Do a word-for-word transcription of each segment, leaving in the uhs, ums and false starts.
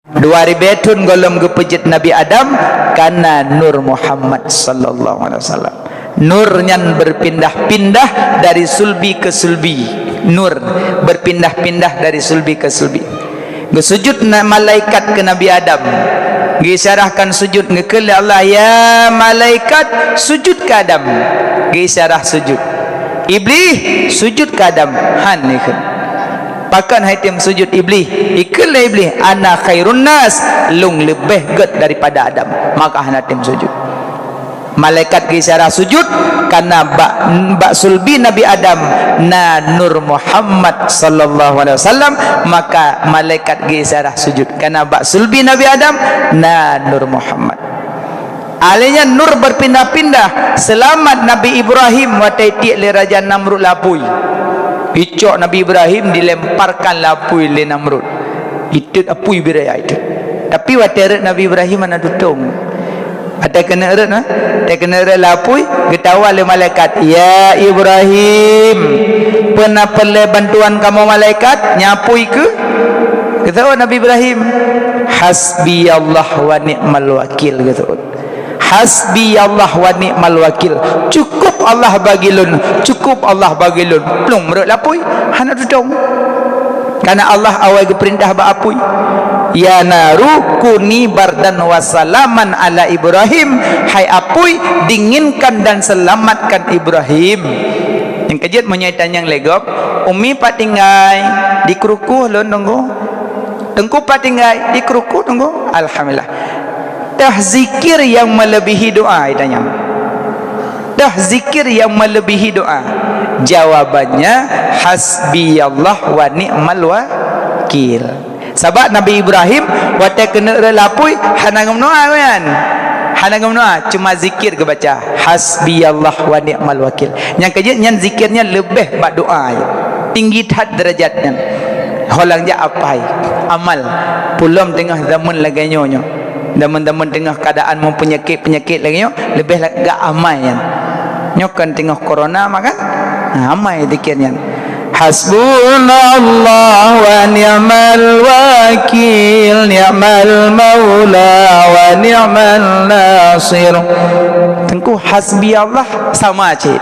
Dua ribée thon gohlom geupeujeuet Nabi Adam, kana Nur Muhammad sallallahu alaihi wasallam. Nur nyan berpindah-pindah dari sulbi ke sulbi. Nur berpindah-pindah dari sulbi ke sulbi. Geusujut na-, malaikat keu Nabi Adam. Geuisyarahkan sujud, geukheun lé Allah, "Ya malaikat, sujud keu Adam." Geuisyarah sujud. "Iblih, sujud keu Adam." Han ikheun. Pakon hai tem sujud Iblih? Ikheun lé Iblih, "Ana khairun nas, lôn leubeh gét daripada Adam." Maka hana tem sujud. Malaikat geuisyarah sujud, karena bak, bak sulbi Nabi Adam na Nur Muhammad sallallahu alaihi wasallam, maka malaikat geuisyarah sujud, karena bak sulbi Nabi Adam na Nur Muhammad. Alheuh nyan nur berpindah-pindah. Seulamat Nabi Ibrahim watée tiek lé Raja Namrud lapui. Icok Nabi Ibrahim dilemparkan lapui lé Namrud. Itot apui biraya itot. Tapi watée rot Nabi Ibrahim hana tutong. Watée keuneuk rot, ha? Watée keuneuk rot lapui, geutawa lé malaikat, "Ya Ibrahim, peue na peureulée bantuan kamoe malaikat? Nyan apui keuh?" Geuseuôt Nabi Ibrahim, "Hasbiyallah wa ni'mal wakil," geuseuôt. "Hasbiyallah wa ni'mal wakil." Cukup Allah bagi lôn, cukup Allah bagi lôn. Plueng meurot lapui, hana tutong. Karena Allah awai geupeurintah bak apui, "Ya naru kuni bardan wa salaman ala Ibrahim." Hai apui, dinginkan dan selamatkan Ibrahim. Nyang keujeuet meunyoe tanyong lé gob, "Umi pat tinggai?" "Di kruku lôn nunggu." "Teungku pat tinggai?" "Di kruku nunggu." Alhamdulillah. Toh zikir nyang melebihi doa, itanyong. Toh zikir nyang melebihi doa? Jawabannya, hasbiyallah wa ni'mal wakil. Sabab Nabi Ibrahim watée keuneuk rot lapui hana geumeudoa, kan? Hana geumeudoa, cuma zikir geubaca, "Hasbiyallah wa ni'mal wakil." Nyang keujeuet nyan zikir nyan leubeh bak doa. Tinggi that derajat nyan. Holang jak apai, amal. Pulom teungoh zaman lagée nyoe nyoe. Zaman-zaman teungoh keuadaan meupeunyakét-peunyakét lagée nyoe, leubeh la-, gak amai nyan. Nyoe kan teungoh corona mah kan? Ha, amai zikir nyan. Hasbunallah wa ni'mal wakil, ni'mal maula wa ni'man nasir. Teungku, hasbi Allah sama cit.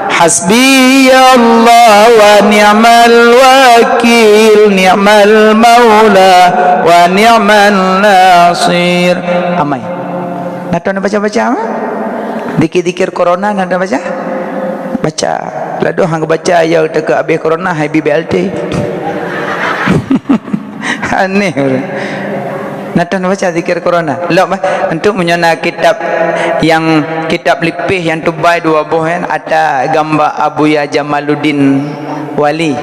Hasbiyallah wa ni'mal wakil, ni'mal maula wa ni'man nasir. Amai. Natan baca-baca, ha? Dikir-dikir corona natan baca? Baca. Ladoh hang baca ya teuka habis corona hai B B L T. Aneh. Natan baca zikir corona. Lok bah, untuk meunyoe na kitab nyang, kitab lipéh nyang tubai dua boh nyan, ata gamba Abuya Jamaluddin Wali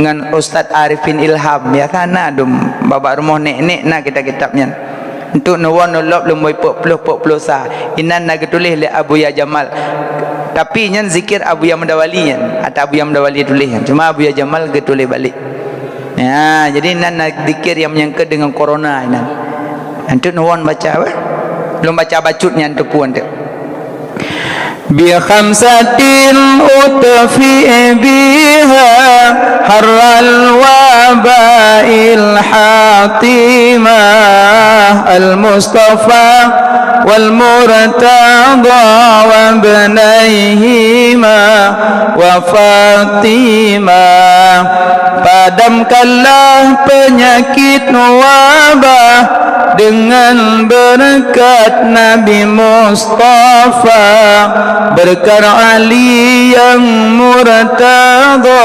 ngon Ustaz Arifin Ilham. Biasa na dum bak rumoh nek-nek na kitab-kitab nyan. Untuk neuwoe neulop lumboi peuet ploh peuet ploh sa. Inan na geutuléh lé Abuya Jamal. Tapi nyan zikir Abuya Mudawali nyan, ata Abuya Mudawali tuléh nyan. Cuma Abuya Jamal geutuléh balek. Ya, jadi nan na zikir nyang menyangkut dengan corona inan. Antuk nuwon baca apa? Belum baca bacut nyan tu pun tu. Bi khamsatin utfi biha harral wabail hatimah, al Mustafa wal Murtada wa ibnaihima wa Fatimah. Padamkanlah penyakit wabah dengan berkat Nabi Mustafa, berkat Ali yang Murtada,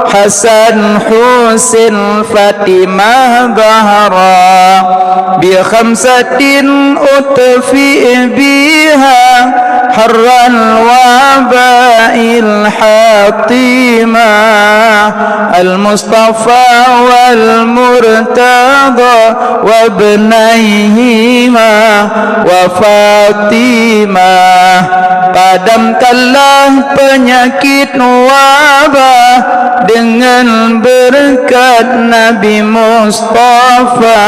Hasan, Husin, Fatimah, Zahra. Bi khamsatin utfi biha harral wabail hatimah, al Mustafa wal Murtada wa ibnaihima wa Fatimah. Padamkanlah penyakit wabah dengan berkat Nabi Mustafa,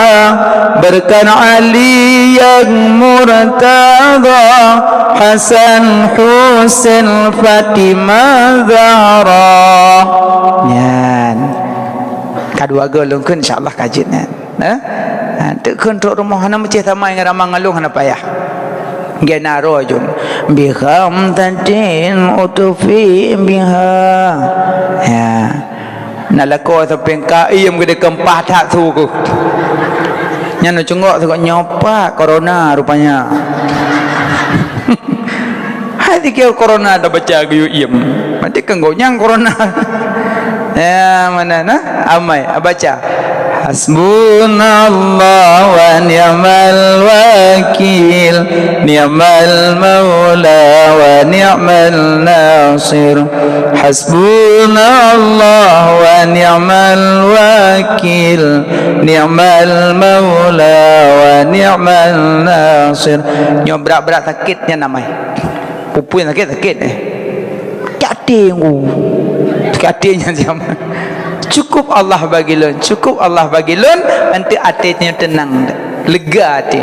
berkat Ali yang Murtada, Hasan, Husin, Fatimah, Zahra. Nyan. Kadua go lungkun, insya Allah, ka jeuet nyan. Eh? Ha, Teuk kheun trok rumoh hana meucéh tamai ngon ramang ngalong hana payah. Gena roh jun. Biham tadin utufi biha. Ya. Nak lakoe sampéng ka iem geude keumpah that su keuh. Nyan cunggok su nyoe pat corona rupanya. Hai dikira corona dah baca geuyue iem. Mati keu gobnyan corona. Ya, mana nah? Amai, baca. Hasbunallah wa ni'mal wakil, ni'mal maula wa ni'mal nasir. Hasbunallah wa ni'mal wakil, ni'mal maula wa ni'mal nasir. Nyoe brat-brat sakit nyan amai. Pupui sakét-sakét, eh. Sakét até, oh. Sakét até nyan siapa? Cukup Allah bagi lôn, cukup Allah bagi lôn, nanti até nyan tenang, lega até.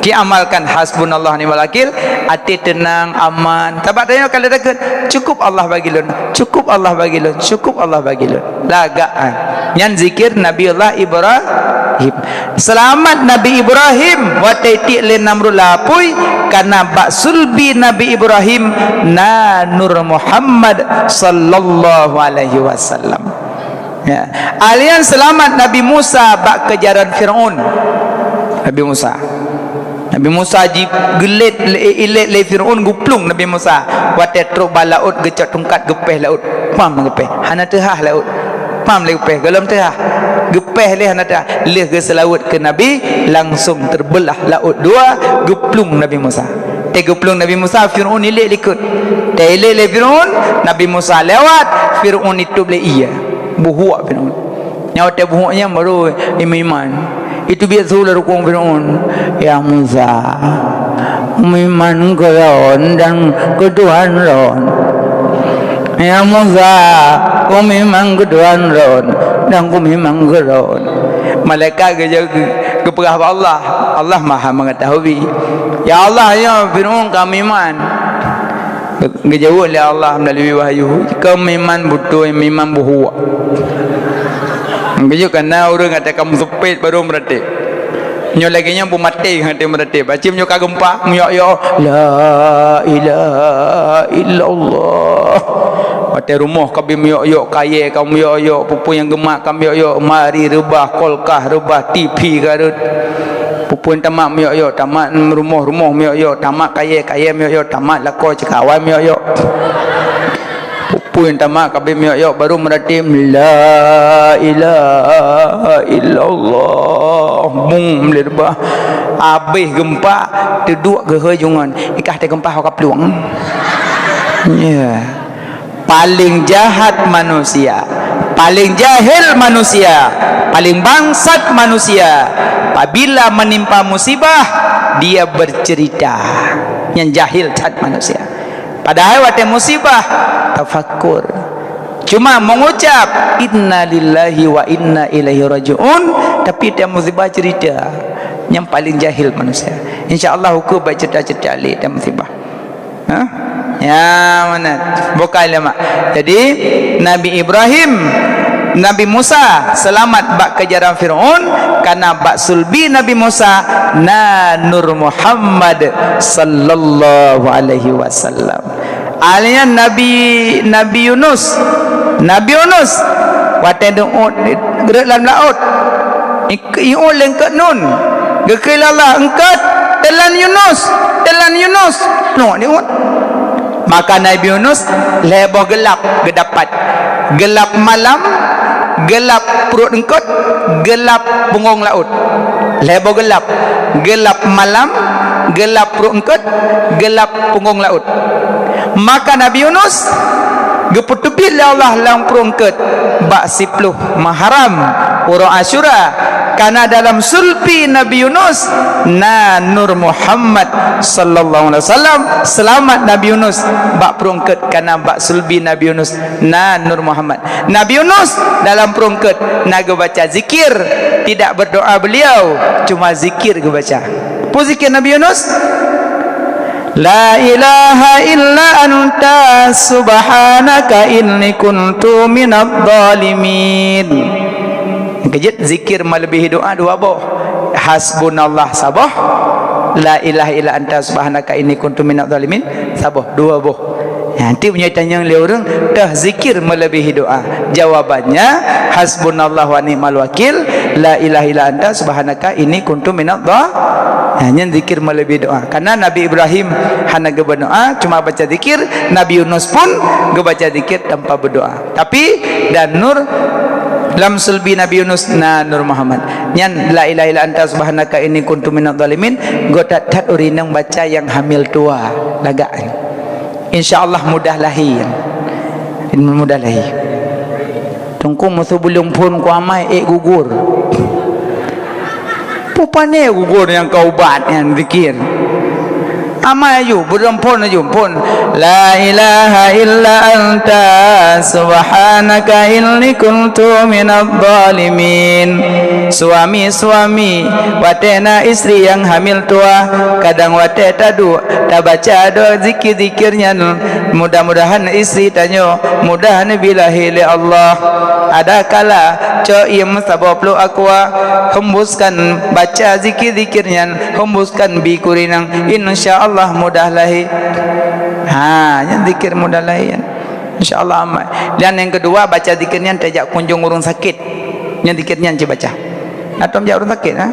Diamalkan hasbunallah ni'mal wakil, até tenang, aman. Sabab tanyoe kalau takut, cukup Allah bagi lôn, cukup Allah bagi lôn, cukup Allah bagi lôn. Lagak, ah. Nyan zikir Nabiullah Ibrahim. Seulamat Nabi Ibrahim watée tiek lé Namrud lam apui, kana bak sulbi Nabi Ibrahim na Nur Muhammad sallallahu alaihi wasallam. Ya. Alian seulamat Nabi Musa bak keujaran Firaun. Nabi Musa. Nabi Musa jigeulét lé, ilét lé Firaun, geuplueng Nabi Musa. Watée trok bak laôt geucok tungkat geupéh laôt. Pam geupéh. Hana teuhah laôt. Pam lé geupéh, gohlom teuhah. Geupéh lé hana teuhah. Lheueh geuseulaweuet keu Nabi, langsong teubeulah laôt dua, geuplueng Nabi Musa. Teuh geuplueng Nabi Musa, Firaun ilét likot. Teuh ilét lé Firaun, Nabi Musa lewat, Firaun itôb lé ié. Buhuk Firaun. Nyoe watée buhuk nyan baru iman-iman. Itu biet su lé rukong Firaun, "Ya Musa, kumiman keu lôn dan keu Tuhan lôn. Ya Musa, kumiman keu Tuhan lôn dan kumiman keu lôn." Malaikat geuja-, geu-, geupeugah bak Allah, Allah Maha Mengetahui. "Ya Allah, nyoe Firaun ka miman." Geujaweueb lé Allah meulalu wahyu, "Keu miman beutôi, miman buhuk." Geujok kana ureuëng ata ka meuseupet baru meuratéb. Nyoe lagée nyoe beumaté ngon até meuratéb. Bacim nyoe ka geumpa, meuyok-yok, "La ilaha illallah." Watée rumoh ka beumeuyok-yok, kayée ka meuyok-yok, peue-peue nyang geumat ka meuyok-yok, mari reubah, kulkas reubah, T V ka rhot. Peue-peue tamat meuyok-yok, tamat rumoh-rumoh meuyok-yok, tamat kayée-kayée meuyok-yok, tamat lakoe ceukawan meuyok-yok. Peue-peue tamat ka beumeuyok-yok baru meuratéb, "La ilaha illallah." Bung lé reubah. Habéh geumpa, teuduek geuhôi jungon. Ikah teugeumpa ho ka plueng. Ya. Paling jahat manusia, paling jahil manusia, paling bangsat manusia, apabila menimpa musibah, dia bercerita. Nyan jahil that manusia. Padahai watée musibah, tafakur. Cuma mengucap, "Inna lillahi wa inna ilaihi raji'un," tapi tiap musibah cerita. Nyang paling jahil manusia. Insya Allah, hukum baik cerita-cerita lé tiap musibah. Ha? Ya, mana? Bukan lemak. Jadi, Nabi Ibrahim, Nabi Musa selamat bak kejaran Firaun, karena bak sulbi Nabi Musa na Nur Muhammad sallallahu alaihi wasallam. Alian Nabi, Nabi Yunus, Nabi Yunus watée deuôt rot lam laôt. Iut lé eungkôt nun. Geukheun lé Allah, "Eungkôt, teulan Yunus, teulan Yunus." Pluek diuet. Maka Nabi Yunus lhée boh geulab geudapat. Geulab malam, geulab pruet eungkôt, geulab punggong laôt. Lhée boh geulab. Geulab malam, geulab pruet eungkôt, geulab punggong laôt. Maka Nabi Yunus geupeuteubiet lé Allah lam pruet eungkôt bak siploh Muharram, uroe Asyura, karena dalam sulbi Nabi Yunus na Nur Muhammad sallallahu alaihi wasallam. Selamat Nabi Yunus bak pruet eungkôt, karena bak sulbi Nabi Yunus na Nur Muhammad. Nabi Yunus dalam pruet eungkôt na geubaca zikir, tidak berdoa beliau, cuma zikir geubaca. Peue zikir Nabi Yunus? "La ilaha illa anta subhanaka inni kuntu minadh dhalimin." Keujeuet zikir meuleubeh doa dua boh. Hasbunallah saboh, la ilaha illa anta subhanaka inni kuntu minadh dhalimin saboh, dua boh. Nyan, nanti meunyoe tanyong lé ureuëng, toh zikir melebihi doa? Jawabannya, hasbunallah wa ni'mal wakil, la ilaha illa anta subhanaka inni kuntu minadh dha-, nyan, nyan zikir melebihi doa. Karena Nabi Ibrahim hana geuba doa, cuma baca zikir, Nabi Yunus pun geubaca zikir tanpa berdoa. Tapi dan nur lam sulbi Nabi Yunus na Nur Muhammad. Nyan la ilaha illa anta subhanaka inni kuntu minadh dhalimin, göt that-that ureuëng nyang baca nyang hamil tua lagak. Insya Allah mudah lahé. Mudah lahé. Teungku meuseu buleuen phon ku amai ék gugur. Peue pané gugur nyang ka ubat nyan zikir. Amai aju, beudôh phon aju, phon. La ilaha illa anta subhanaka inni kuntu minadh dhalimin. Suami-suami, watée na istri nyang hamil tua, kadang watée taduek, tabaca doa zikir-zikir nyan, mudah-mudahan istri tanyoe mudah neubi lahé lé Allah. Adakala cok iem saboh pluek aqua, hembuskan baca zikir-zikir nyan, hembuskan bi keurinang, insya Allah mudah lahé. Ha, nyan zikir mudah lahé nyan. Insya Allah aman. Dan nyang keudua, baca zikir nyan tajak kunjong ureuëng sakét. Nyan zikir nyan cit baca. Atom jak ureuëng sakét, ha?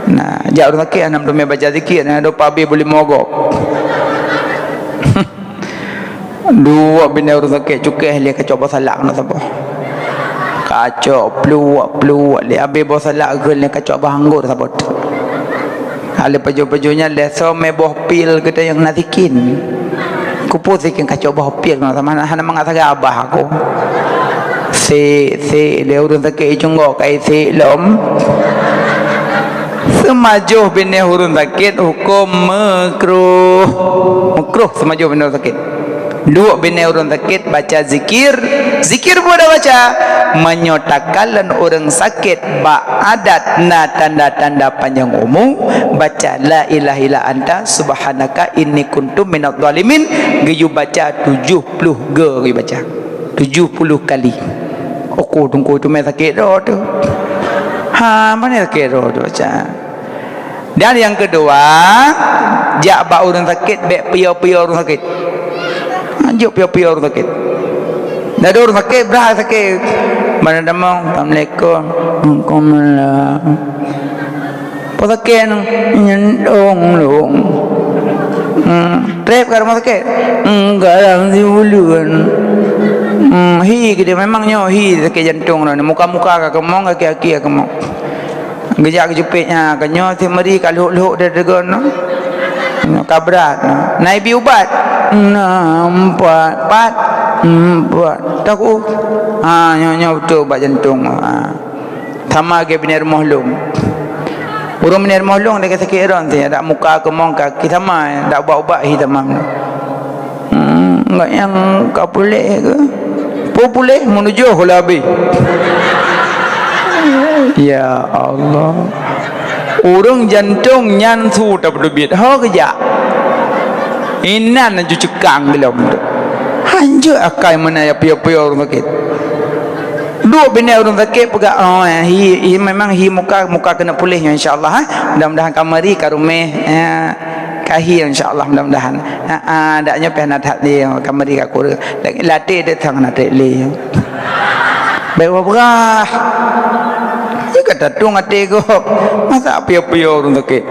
Nah, jak ureuëng sakét hana meuteumé baca zikir, nah, dopa abéh beulimong gob. Dua binéh ureuëng sakét cukéh lé kacok boh salak na saboh. Kacok pluwak-pluwak lé abéh boh salak geul lé kacok boh anggor saboh. Alé pajoh-pajoh nyan lé soe mé boh pil geutanyoe na sikin. Kupeue sikin kacok boh pil na sama hana mangat sagai abah aku. Sik, sik lé ureuëng sakét cunggok kai sik lom. Seumajoh binéh ureuëng sakét hukôm meukruh. Meukruh seumajoh binéh ureuëng sakét. Duek binéh ureuëng sakét baca zikir. Zikir peue tabaca? Meunyoe takalon ureuëng sakét bak adat na tanda-tanda panjang umu, baca la ilaha illa anta subhanaka inni kuntu minadh dhalimin, geuyue baca tujoh ploh go geuyue baca. Tujoh ploh kali. Oko teungku tu mé sakét droe tu. Ha, mana sakét droe tu baca. Dan nyang keudua, jak bak ureuëng sakét, bék piôh-piôh ureuëng sakét. Hanjeuet piôh-piôh ureuëng sakét. Dah ada ureuëng sakét, brat sakét. Mana damong, assalamualaikum. Waalaikumsalam. Peue sakét nyan? Nyentong lôn. Hmm, trép ka rumoh sakét? Enggak lah, masih ulun. Hmm, hi geude memang nyoe hi sakét jantong nyoe. Muka-muka ka keumong, kaki-kaki ka keumong. Geujak geujupét nya, ka nyoe si Meri ka lhok-lhok dari degon no. Nyoe ka brat no. Na ibi ubat? Na empat, pat, empat. Takut. Ha, nyoe, nyoe beutôi ubat jantong. Ha. Sama lagèe binéh rumoh lôn. Ureueng binéh rumoh lôn lagèe sakét droe, dak muka keumong kaki sama, dak ubat-ubat hi tamam. Hmm, enggak nyang ka puléh ke? Peue puléh meunujôh ka lheueh abéh. Ya Allah. Ureueng jantong nyan su tapeuteubiet. Ho geujak. Inan laju ceukang geulom tu. Hanjeuet akai meunan ya piôh-piôh ureueng sakét. Duek binéh ureueng sakét peugah, "Oh, hi, hi, memang hi muka, muka keuneuk puléh nyoe insya Allah, ha. Mudah-mudahan ka Meri, ka Ruméh, ya, ka hi insya Allah mudah-mudahan." Ha, ha, dak nyoe pih na that lé, ka Meri ka kureueng. Dak latih dak thang na that lé. Bèk wah beurah. Nyoe ka tatueng até gob. Masa piôh-piôh ureueng sakét?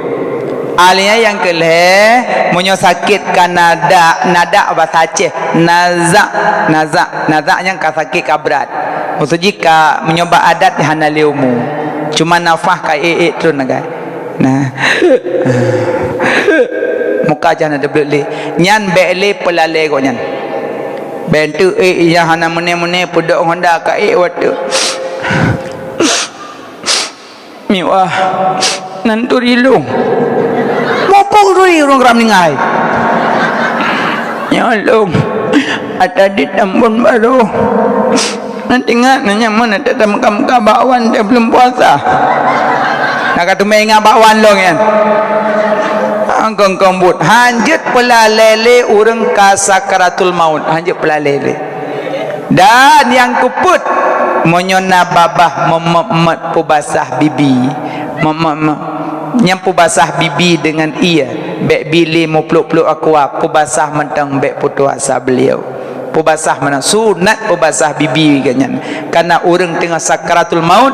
Alia nyang keu lhèe, meunyoe sakét ka nadak, nadak basa Aceh, nazak, nazak, nazak nyang ka sakét ka brat. Maksud jih ka meunyoe bak adat hana lé umu. Cuma nafah ka ék-ék tron nagai. Nah. Muka jangan ada belut lé. Nyan bèk lé peulalè gobnyan. Bèk enteuk ék nyang hana meuné-meuné peudok honda ka ék watèe. Miwah, nan turi lôn. Muphom turi ureueng gram ninggai. Ya lôn, ata di Tambon Barô. Nan ingat na nyaman ata tameuka-meuka bakwan teuh buleuen puasa. Na ka teumé ingat bakwan lôn nyan. Angkong-kong buet. Hanjeuet peulalè lé ureueng ka sakaratul maut. Hanjeuet peulalè lé. Dan nyang keupeuet, meunyoe na babah meumet-met peubasah bibi, Ma-, ma-, ma-, nyang peubasah bibi deungon ie, bék bi lé mupluek-pluek aqua, peubasah mantong bék putus asa beuliau. Peubasah meunan, sunat peubasah bibi geuh nyan. Kareuna ureuëng teungoh sakaratul maut,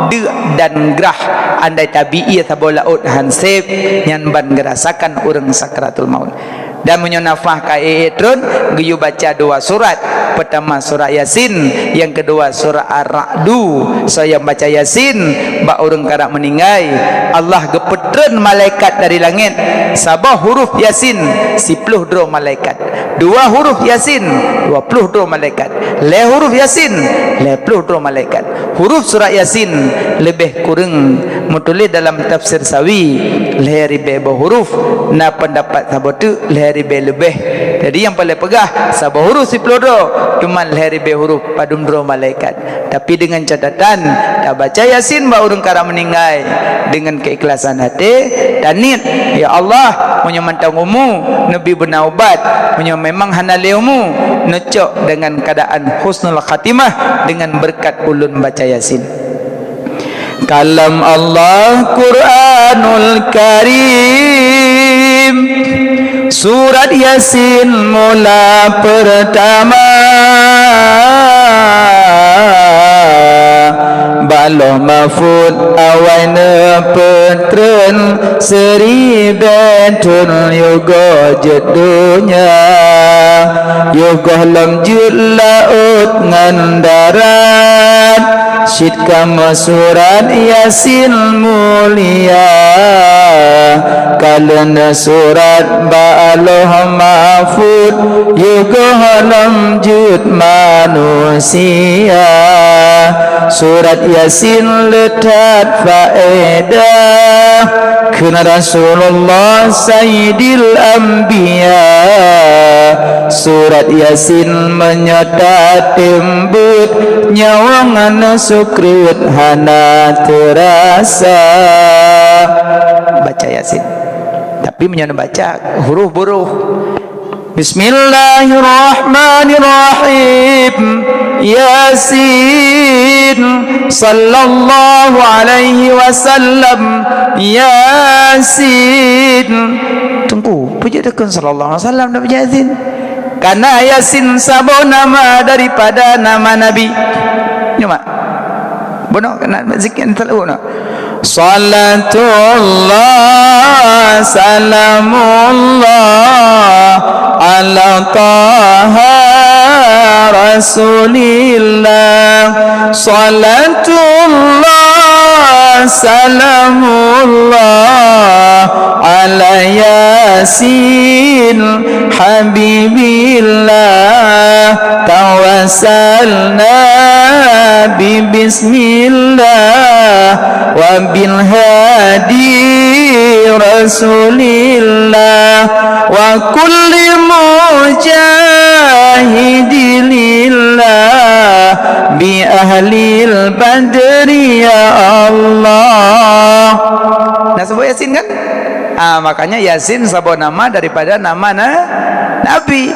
deuk dan grah, andai tabi ie saboh laôt han sép, nyan ban geurasakan ureuëng sakaratul maut. Dan meunyoe nafah ka ék-ék tron, geuyue baca dua surat. Peutama surat Yasin, nyang keudua surat Ar-Ra'du. Soe nyang baca Yasin bak ureuëng karab meuninggai, Allah geupeutreun malaikat dari langét. Saboh huruf Yasin, siploh droe malaikat. Dua huruf Yasin, dua ploh droe malaikat. Lhée huruf Yasin, lhée ploh droe malaikat. Huruf surat Yasin leubeh kureueng meutuléh dalam tafsir Sawi, lhée ribée boh huruf, na peundapat saboh teuk lhée ribée leubeh. Jadi nyang paleng peugah saboh huruf siploh droe, teuma lhée ribée huruf padum droe malaikat. Tapi deungon catatan, tabaca Yasin bak ureuëng karab meuninggai deungon keuikhlasan até, taniet, "Ya Allah, meunyoe mantong umu, neubi beuna ubat, meunyoe memang hana lé umu, neucok deungon keuadaan husnul khatimah deungon beureukat ulôn baca Yasin." Kalam Allah Quranul Karim, surat Yasin mula peurtama. Bak Lauh Mahfud awai neupeutreun, siribée thon yôh goh jeuet donya, yôh goh lom jeuet laôt ngon darat. Cit kamoe surat Yasin mulia, ka lheueh neusurat bak Lauh Mahfud, yôh goh lom jeuet manusia. Surat Yasin le that faedah, kheun Rasulullah Sayyidil Anbiya. Surat Yasin meunyoe tatem beuet, nyawa ngon sukreut hana teurasa. Baca Yasin. Tapi meunyoe neubaca huruf beurôh. Bismillahirrahmanirrahim. Yasin. Sallallahu alaihi wasallam. Yasin. Teungku, peue jeuet takheun sallallahu alaihi wasallam dan Yasin? Karena Yasin saboh nama daripada nama Nabi. Nyoe mak. Bunoe keunan zikir selalu bunoe. Salatullah, salamullah, ala Taha Rasulillah. Salatullah, salamullah, ala Yasin Habibillah. Tawassalna bi bismillah, wa bil hadi Rasulillah, wa kulli mujahidilillah, bi ahlil badri ya Allah. Nah, sebut Yasin kan? Ah, makanya Yasin saboh nama daripada nama na-, Nabi.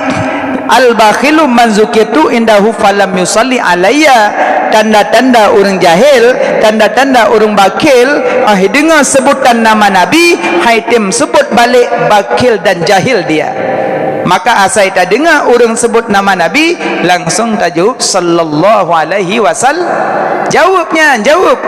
Al-bakhilu man zukirtu indahu falam yusalli alayya. Tanda-tanda ureuëng jahil, tanda-tanda ureuëng bakhil, ah, deungoe seubutan nama Nabi, hai tem seubut balek, bakhil dan jahil dia. Maka asai tadeungoe ureuëng seubut nama Nabi, langsong tajaweueb, "Sallallahu alaihi wasal-," jaweueb nyan, jaweueb.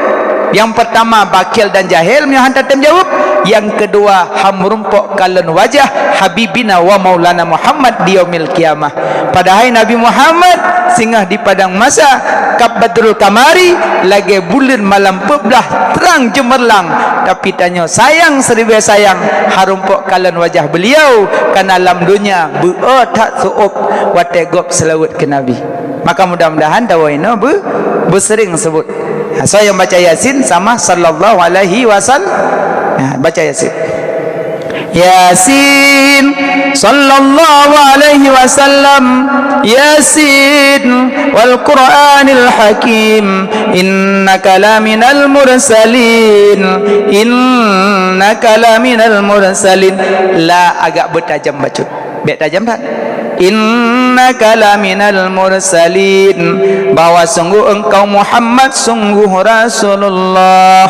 Nyang peurtama bakhil dan jahil meunyoe han tatem jaweueb. Nyang keudua, han meurumpok kalon wajah Habibina wa Maulana Muhammad di yaumil qiyamah. Padahai Nabi Muhammad singoh di padang mahsyar, kab badrul kamari, lagée buleuen malam peuet blaih trang jeumeurlang. Tapi tanyoe sayang siribée sayang, han rumpok kalon wajah beuliau, kareuna lam donya beu-o that seuôb watée gob seulaweuet keu Nabi. Maka mudah-mudahan dawa inoe beu-, beuseuring seubut. Ha, soe nyang baca Yasin sama sallallahu alaihi wasal-, ha, baca Yasin. Yasin sallallahu alaihi wasallam. Yasin wal Qur'anil Hakim. Innaka laminal mursalin. Innaka laminal mursalin. La agak beutajam bacut. Bék tajam that. "Innaka laminal mursalin," bahwa sungguh engkau Muhammad sungguh Rasulullah.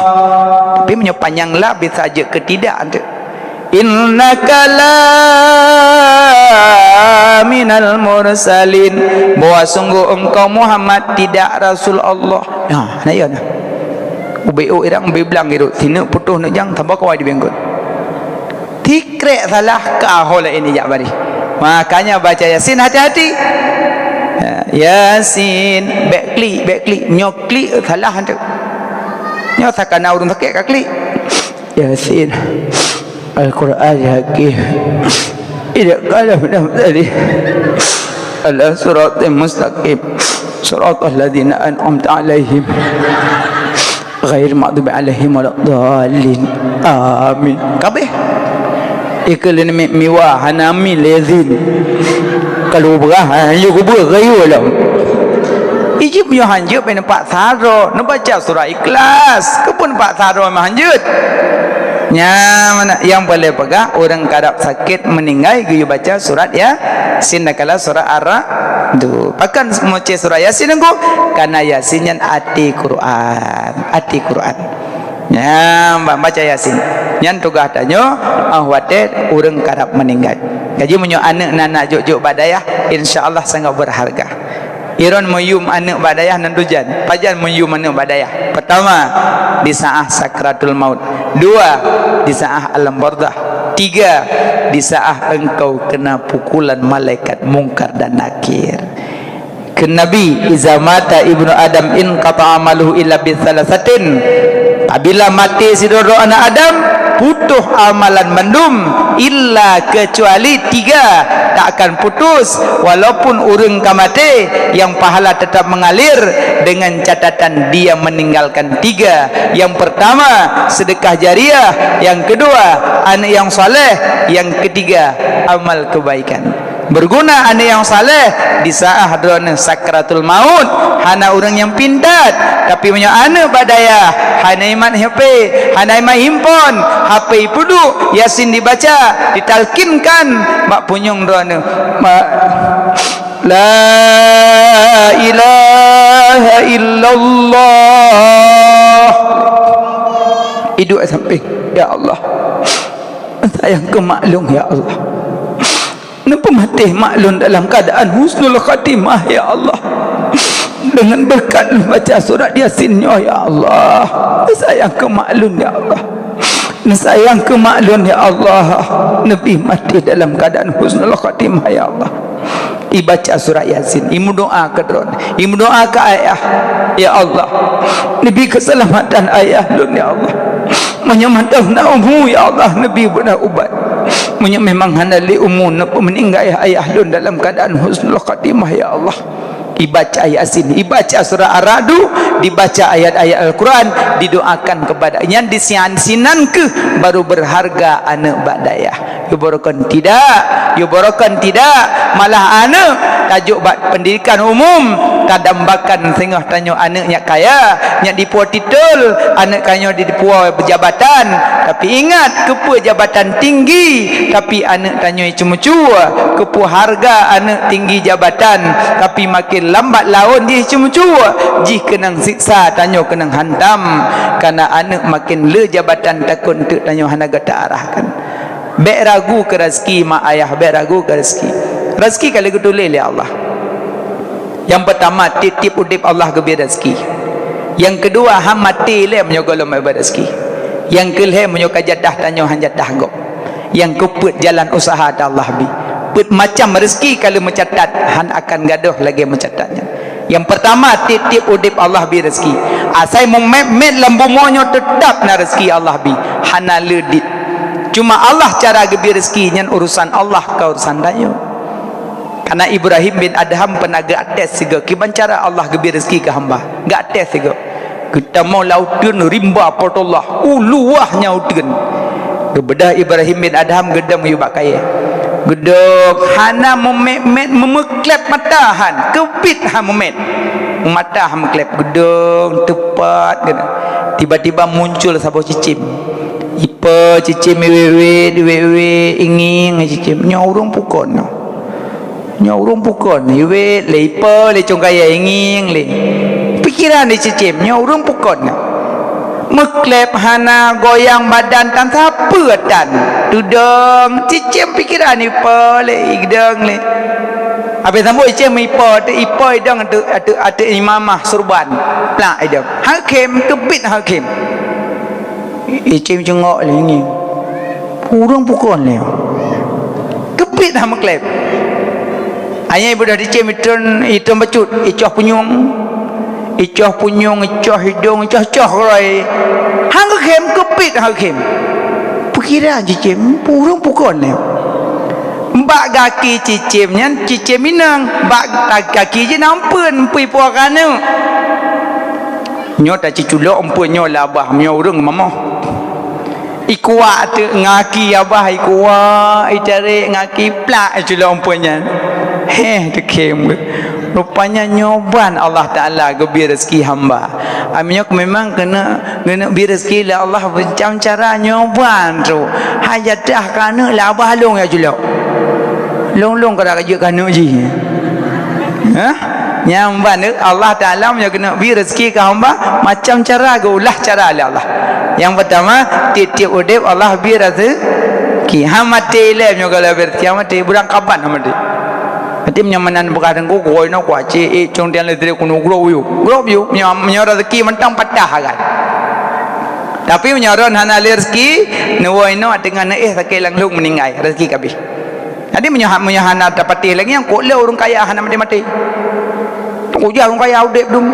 Tapi meunyoe panyang la bisa jeuet keu tidak tu. "Innaka laminal mursalin," bahwa sungguh engkau Muhammad tidak Rasul Allah. Nah, na iya na. Ubé-ubé irang, ubé blang irot, sineuk putôh neuk jang, tambah kawai di bengkot. Tikrek salah ka ho laén ijak bari. Makanya baca Yasin hati-hati. Ya, Yasin, bèk klik, bèk klik. Nyoe klik salah tu. Nyoe sakana ureueng sakét ka klik. Yasin. Al-Qur'an Hakim. Tidak kalah benar tadi. Ala siratal mustaqim. Siratal ladzina an'amta 'alaihim. Ghairil maghdubi 'alaihim waladdallin. Amin. Kabeh. Ikeu leuneuk miwa hana amin lezin. Kalau beurah, ha, yue kubeuet kayu lom. Ijib nyoe hanjeuet bak neumpat saro, neubaca surah Ikhlas. Keupeue neumpat saro mah hanjeuet? Nyan, nyang boleh peugah ureueng karab sakét meuninggai geuyue baca surat Yasin, dakala surat Ar-Ra'd. Pakon meucé surat Yasin nunggu? Karena Yasin nyan até Quran, até Quran. Nyan, ba-, baca Yasin. Nyan tugaih tanyoe, ah, watèe ureueng karab meuninggai. Jadi meunyoe aneuk na, na jok-jok bak dayah, insya Allah sangat berharga. Iron meuyum aneuk bak dayah nan tujan. Pajan meuyum aneuk bak dayah? Pertama, di saat sakratul maut. Dua, di saat alam barzakh. Tiga, di saat engkau kena pukulan malaikat Mungkar dan Nakir. Kheun Nabi, "Iza mata ibnu Adam inqata'a amaluhu illa bi tsalatsatin." Apabila maté sidroe-droe aneuk Adam, putôh amalan mandum, illa, kecuali tiga, tak akan putus, walaupun ureueng ka maté, yang pahala tetap mengalir dengan catatan dia meninggalkan tiga. Yang pertama, sedekah jariah, yang kedua, aneuk yang saleh, yang ketiga, amal kebaikan. Berguna aneuk nyang saleh di saat droeneuh sakratul maut, hana ureueng nyang pintat. Tapi meunyoe aneuk bak dayah, hana imat H P, hana imat handphone, H P ipeuduek, Yasin dibaca, ditalkinkan bak punyueng droeneuh. Ma-, La ilaha illallah. Iduek sampéng, ya Allah. Sayang keu mak lôn, ya Allah. Neupeumatéh mak lôn dalam keuadaan husnul khatimah, ya Allah. Deungon beureukat lôn baca surat Yasin nyoe, ya Allah. Sayang keu mak lôn, ya Allah. Neusayang keu mak lôn, ya Allah. Neubi maté dalam keuadaan husnul khatimah, ya Allah. Ibaca surat Yasin, imeudoa keu droeneuh, imeudoa keu ayah, ya Allah. Neubi keuseulamatan ayah lôn, ya Allah. Meunyoe mantong na umu, ya Allah, neubi beuna ubat. Meunyoe memang hana lé umu, neupeumeuninggai ayah lôn dalam keuadaan husnul khatimah, ya Allah. Ibaca Yasin, ibaca surah Ar-Ra'du, dibaca ayat-ayat Al-Quran, didoakan kepada nyan di sinan, sinan keuh baru berharga aneuk bak dayah. Yue barokon tidak, yue barokon tidak, malah aneuk tajok bak pendidikan umum, tadambakan singoh tanyoe aneuk nyak kaya, nyak dipuwoe titel, aneuk tanyoe dipuwoe jabatan. Tapi ingat, keupeue jabatan tinggi, tapi aneuk tanyoe ceumucue, keupeue hareuga aneuk tinggi jabatan, tapi makin lambat laon jih ceumucue, jih keunong siksa, tanyoe keunong hantam, kareuna aneuk makin le jabatan takon teuk tanyoe hana gata arahkan. Bèk ragu keu raseuki mak ayah, bèk ragu keu raseuki. Raseuki ka lheueh geutuléh lé Allah. Nyang peutama, tiep-tiep udép Allah geubri raseuki. Nyang keudua, han maté lé meunyoe gohlom bri raseuki. Nyang keulhèe, meunyoe ka jatah tanyoe han jatah gob. Nyang keupeuet, jalan useuha ata Allah bi. Peuet macam raseuki ka lheueh meucatat, han akan gadôh lagèe meucatat nyan. Nyang peutama, tiep-tiep udép Allah bi raseuki. Asai meumèt-mèt lam bumoe nyoe teutab na raseuki Allah bi, hana le dit. Cuma Allah cara geubri raseuki nyan urusan Allah, kon urusan tanyoe. Kareuna Ibrahim bin Adham peunah geuates sigoe kiban cara Allah geubri raseuki keu hamba. Geuates sigoe. Geutamong lam uteuen rimba Po teu Allah, u luwah nyan uteuen. Geubeudôh Ibrahim bin Adham geudong yue bak kayèe. Geudong hana meumèt-mèt, meumeuklèb mata han, keubiet han meumèt. Mata han meuklèb, geudong teupat geudong. Tiba-tiba muncul saboh cicém. Ipe cicém iwét-wét, iwét-wét, ingieng cicém. Nyoe ureueng pukon nyoe. Nyoe ureuëng pukon, iwet lé, ipo lé, cong kaya ingieng lé. Pikiran di cicém, nyoe ureuëng pukon. Meukleb hana goyang badan tan sapeue tan. Tudong, cicém pikiran ipo lé, idong lé. Habéh sambot cicém ipo, ateueh ipo idong ateueh, ateueh, ateueh imamah surban. Plak idong. Hakim, keubiet hakim. Icém cungok lé ngieng. Ureuëng pukon lé. Keubiet hana meukleb. Ayah ibu dah dicém itron, itron bacut, icoh punyueng. Icoh punyueng, icoh hidong, icoh-coh keurôi. Hang khem, keubiet hang khem. Pikiran cicém, ureuëng pukon lé. Bak gaki cicém nyan, cicém inong. Bak ta-, gaki jih na umpeuen, pui puaka neuk. Nyoe taciculok umpeuen nyoe labah, meunyoe ureuëng mamoh. Ikuak teuk ngaki abah, ikuak, icarek ngaki plak, iculok umpeuen nyan. Heh, teukhém. Rupanya nyoe ban Allah Taala geubri rezeki hamba. Ah, meunyoe memang keuneuk, keuneuk bri rezeki lé Allah macam cara nyoe ban tu. Hai jadah kaneuk lé abah lôn ya culok. Lôn-lôn kada kajeuet kaneuk jih. Hah? Nyang ban tu Allah Taala meunyoe keuneuk bri rezeki keu hamba, macam cara geulah cara lé Allah. Nyang pertama, tiep-tiep udeb Allah bri rezeki. Ha maté ilée meunyoe geulah bri rezeki, ha maté, beurangkaban ha maté. Maté meunyoe meunan beukah teungku, guroi nyoe kuaci, eh, cong tiang listrik keunoe grob yuk. Grob yuk, meunyoe, meunyoe rezeki mantong patah agai. Tapi meunyoe ron hana lé rezeki, neuwoe inoe teungoh neuéh sakét lam lhong meuninggai, rezeki kabéh. Jadi meunyoe ha-, meunyoe hana tapatéh lagée nyan, kok lé ureuëng kaya hana maté-maté. Kujak ureuëng kaya udeb dum.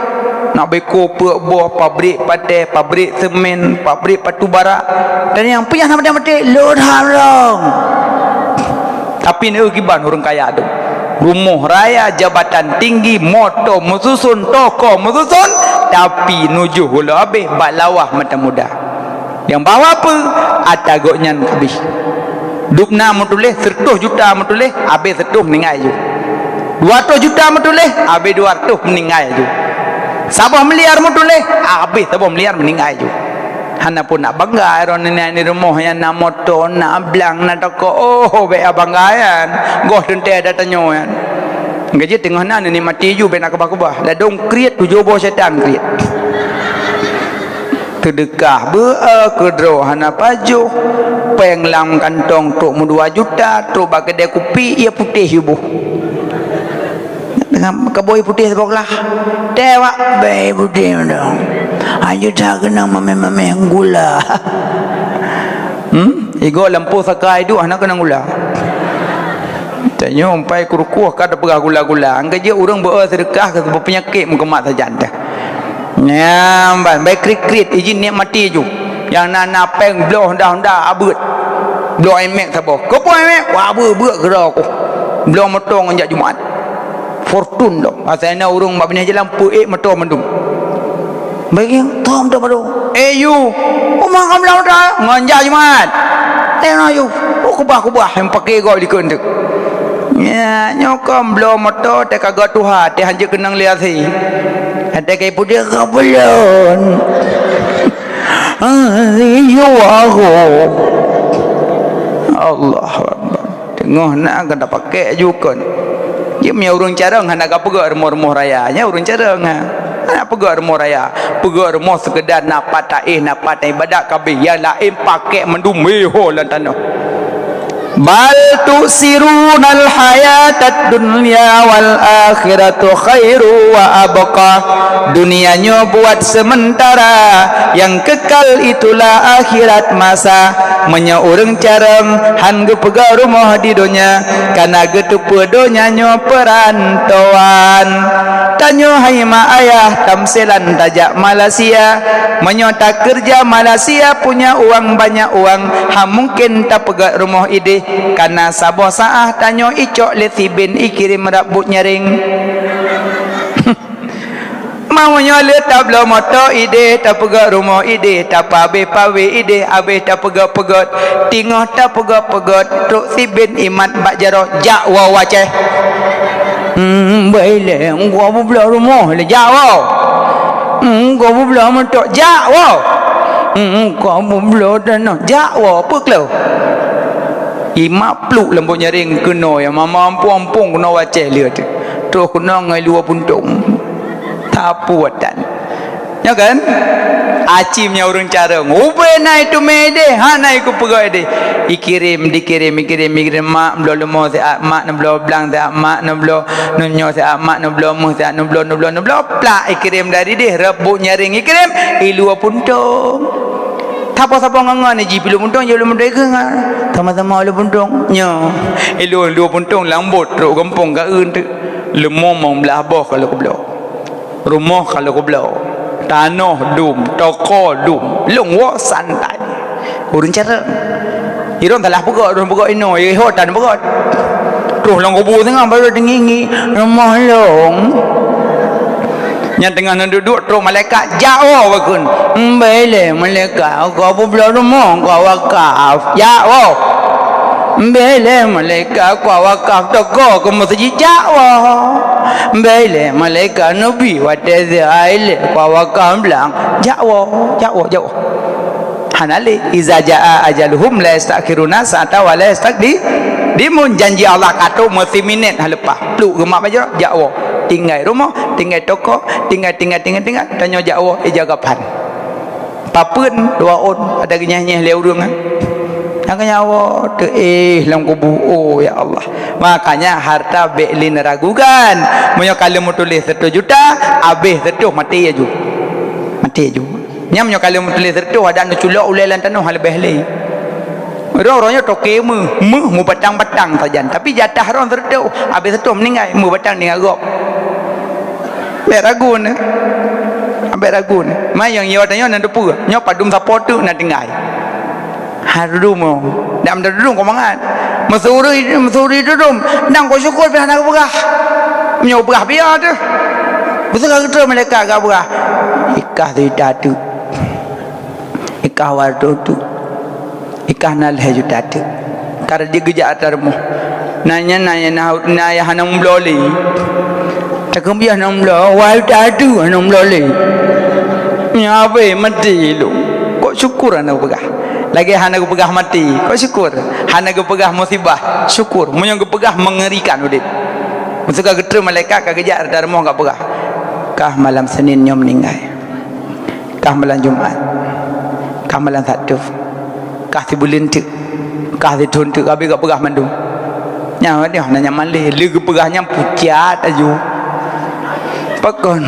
Nak beko peuk boh, pabrik pateh, pabrik semen, pabrik batu bara. Dan nyang pih hana maté-maté, lôn harong. Tapi neukiban ureuëng kaya dum. Rumoh raya, jabatan tinggi, moto meususon, toko meususon, tapi nujoh ulo abéh bak lawah mata muda. Nyang bahwa peue? Ata gobnyan kabéh. Dubna meutuléh seratus juta meutuléh, abéh seratus meuninggai ju. Dua ratus juta meutuléh, abéh dua ratus meuninggai ju. Saboh miliar meutuléh, abéh saboh miliar meuninggai ju. Hana pun nak bangga droeneuh nyan di rumoh nyan na moto, na blang, na toko. Oh, bék bangga nyan. Goh teuntée tanyoe nyan. Gaji teungoh na neunikmati ju bék na keubah-keubah. Ladôm kriet tujoh boh setan kriet. Teudeukah beu-e keudroe hana pajoh, péng lam kantong trok meudua juta, trok bak keudè kupi, ie putéh yuboh. Deungon kabôi putéh saboh glah. Teuwak bei putéh mantong. Hana juta keunong mamèh-mamèh gula. Hmm? Igoe lampôh saka iduek hana keunong gula. Tanyoe ampai keurukoh ka tapeugah gula-gula. Angka jeuet ureuëng beu-e seudeukah keu peunyakét meukeumah sajan teuh. Nyan ban, bai kriet-kriet, ijin nikmati ju. Nyang na-na péng bloe honda-honda abeuet. Bloe Nmax saboh. Keupeue Nmax? Wah, beuet-beuet keudroe ku. Bloe moto ngon jak Jumat. Fortuner dong. Asai na ureuëng bak binéh jalan peuék moto mandum. Bagi tom tu baru. Eh, you. Uma kamu dah udah ngon jak Jumat. Tengok you. Oh, kubah-kubah yang pakai gol di keuntük. Ya, nyoe kon bloe moto teuh ka geutuha, teuh hanjeuet keunong lé asai. Até kai pudeh ka belon. Ah, iyo aku. Allahu Akbar. Teungoh na ka tapakék ju kon. Jeuem ya ureuëng carông hana ka peugah rumoh-rumoh raya. Nya ureuëng carông ha. Hana peugah rumoh raya. Peugah rumoh seukeudar na pat taéh, na pat ibadat kabéh. Yang laén pakék mandum wéh ho lam tanoh. Bal tu'sirunal hayatad dunya wal akhiratu khairu wa abqa. Dunia nyoe buat sementara, yang kekal itulah akhirat masa. Meunyoe ureuëng carông han geupeugah rumoh di donya, kana geuteupeue donya nyoe peurantoan. Tanyoe hai ma ayah tamsilan tajak Malaysia. Meunyoe takeureuja Malaysia punya uang banyak uang, ha mungken tapeugah rumoh idéh. Kana saboh saah tanyoe icok lé siben ikirém rab buet nyaréng. Meunyoe lé tabloe moto idéh, tapeugah rumoh idéh, tapabéh-pabéh idéh, abéh tapeugah-peugah, teungoh tapeugah-peugah, trok siben imat bak jaroe, jak woe u Aceh. Hmm, bai lé, engkau peubloe rumoh lé, jak woe. Hmm, engkau peubloe moto, jak woe. Hmm, engkau peubloe tanoh, jak woe, peue kleuh? Imak pluk lam buet nyaring keunoe, ya mama ampung-ampung keunoe wacée lé teuh. Troh keunoe ngon luwa puntông. Tapu atan. Nyo kan? Aci meunyoe ureuëng carông, ubé na iteumé idéh, hana ikeupeugah idéh. Ikirém, dikirém, ikirém, ikirém, mak, bloe leumo siat, mak, neubloe blang siat, mak, neubloe, neunyoe siat, mak, neubloe meuh siat, neubloe, neubloe, neubloe, plak, ikirém dari déh, reueb buet nyaring ikirém, iluwa puntông. Sapo-sapo ngon-ngon ji pilu puntông, jih luwa puntông ikheun ngon. Sama-sama luwa puntông. Nyo. Iluwa, luwa puntông lambôt trok gampông ka eun teuk. Leumo mong blah boh ka lheueh keubloe. Rumoh ka lheueh keubloe. Tanoh dum, toko dum. Lôn woe santai. Ureuëng carông. Irong salah peugöt, ureuëng peugöt inoe, iho tan peugöt. Troh lam kubu singoh baru deungi-ngi, "Rumoh lôn." Nyang teungoh neuduek-duek troh malaikat, "Jak woe," geukheun. "Embé lé malaikat, ka peubloe rumoh, ka wakaf. Jak woe." "Embé lé malaikat, ka wakaf toko keu meuseujid." "Jak woe." "Embé lé malaikat, neubi watée zai lé, ka wakaf blang." "Jak woe, jak woe, jak woe." Hana lé, "Iza jaa ajaluhum la yastakhiruna sa'ata wa la yastaqdi-, dimun." Janji Allah ka trok meusiminét hana leupah. Pluk geumat bajroe, jak woe. Tinggai rumoh, tinggai toko, tinggai, tinggai, tinggai, tinggai. Tanyoe jak woe, ija gaphan. Papeuen dua ôn, ada geunyeh-nyeh lé ureuëng, kan? Nyang nyawa teuéh lam kubu, oh ya Allah. Makanya harta bék lé neuragukan. Meunyoe ka lheueh meutuléh seratus juta, habéh seratus maté aju. Maté aju. Nyan meunyoe ka lheueh meutuléh seratus, adak neuculok ulée lam tanoh leubeh lé. Roh-roh nyoe toke meuh, meuh meubatang-batang sajan. Tapi jatah roh seratus, habéh seratus meuninggai, meubatang ninggai gob. Bék ragu na. Bék ragu na. Ma nyang yo tanyoe na teupeue, nyoe padum sapo teuk na tinggai. Ha dudum, dak meudadudum keu mangat. Meusuri, meusuri dudum, nang kok syukur pih hana geupeugah. Meunyoe peugah biya teuh. Beutôi ka geutrön malaikat geupeugah. Ikah sejuta teuk. Ikah dua ratus teuk. Ikah na lhèe juta teuk. Ka rajin geujak ata rumoh. Na nyan, na nyan, na, na nyang hana meubloe lé. Takeubiah hana meubloe, wahai tatu hana meubloe lé. Nyan abéh maté lom. Kok syukur hana geupeugah. Lagèe hana geupeugah maté. Kok syukur. Hana geupeugah musibah. Syukur. Meunyoe geupeugah mengerikan udép. Meuseuka geutrön malaikat ka geujak ata rumoh ka peugah. Kah malam Senin nyoe meuninggai. Kah malam Jumat, kah malam Sabtu, kah sibuleuen teuk, kah sithon teuk, abéh geupeugah mandum. Nyan nyoe na nyaman lé, lé geupeugah nyan pucat aju. Pakon,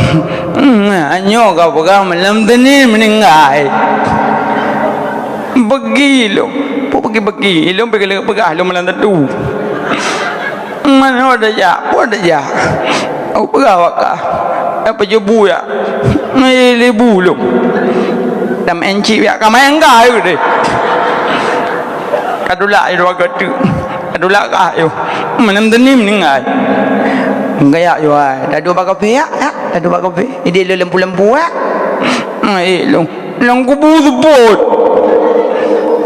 nyoe ka peugah malam Senin meuninggai. Beugi lom, peue beugi-beugi, ilôn pih lé geupeugah lôn malam Sabtu. Meunoe tajak, peue tajak? Au peugah bak kah. Eh, pajoh bu ya. Ngai lé bu lom. Dam encik ya, ka main kah yue deh. Ka tulak yue dua goe teuk. Ka tulak kah yue. Malam Senin meuninggai. Gaya yue ai. Taduek bak kafe ya, ya. Taduek bak kafe. Idéh lôn lampu-lampu ya. Ngai lom. Lam kubu seupôt.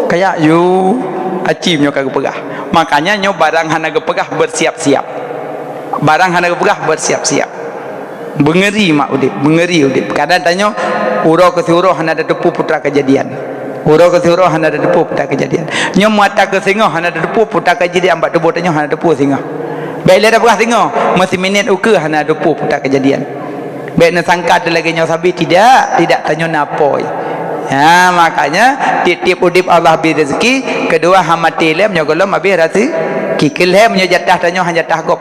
Kayak yue, aci meunyoe ka geupeugah. Makanya nyoe barang hana geupeugah bersiap-siap. Barang hana geupeugah bersiap-siap. Beungeri mak udép, beungeri udép. Kadang tanyoe uroe keu siuroe hana tateupeue peue teuma keujadian. Uroe keu siuroe hana tateupeue peue teuma keujadian. Nyoe mata keu singoh hana tateupeue peue teuma keujadian bak tuboh tanyoe hana tateupeue singoh. Bèk lé tapeugah singoh, meusiminét ukeue hana tateupeue peue teuma keujadian. Bèk neusangka teuh lagèe nyoe sabe, tidak, tidak, tanyoe na apui. Ha, makanya tiep-tiep udép Allah bri rezeki, keudua hana maté lé meunyoe gohlom abéh rezeki. Keulhèe meunyoe jatah tanyoe hana jatah gob.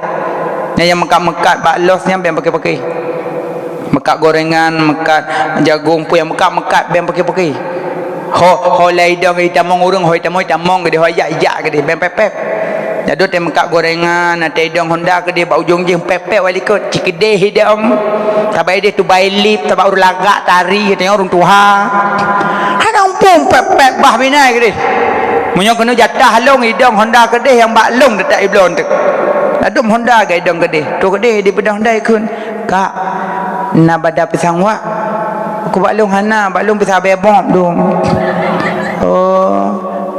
Nyan nyang meukat-meukat bak los nyan bèk paké-paké. Meukat gorengan, meukat jagong, peue nyang meukat-meukat bèk paké-paké. Ho, ho lam idong itamong ureueng, ho itamong, itamong keudéh, ho ijak, ijak keudéh, bèk pép-pép. Jadôh teuh meukat gorengan, ateueh idong honda keudéh bak ujong jéh, pép-pép bak likot, cikeudéh idong. Sabab idéh tubai lip, sabab ureueng lagak tari, katanya ureueng tuha. Hana muphom pép-pép bah binai keudéh. Meunyoe keuneuk jatah lôn idong honda keudéh nyang bak lôn teutap ibloe teuk. Ladôm honda geuidong keudéh. Troh keudéh dipeudong honda ikheun. Kak, na bada pisang wak? Keu bak lôn hana, bak lôn pisang bèe bob dum. Oh,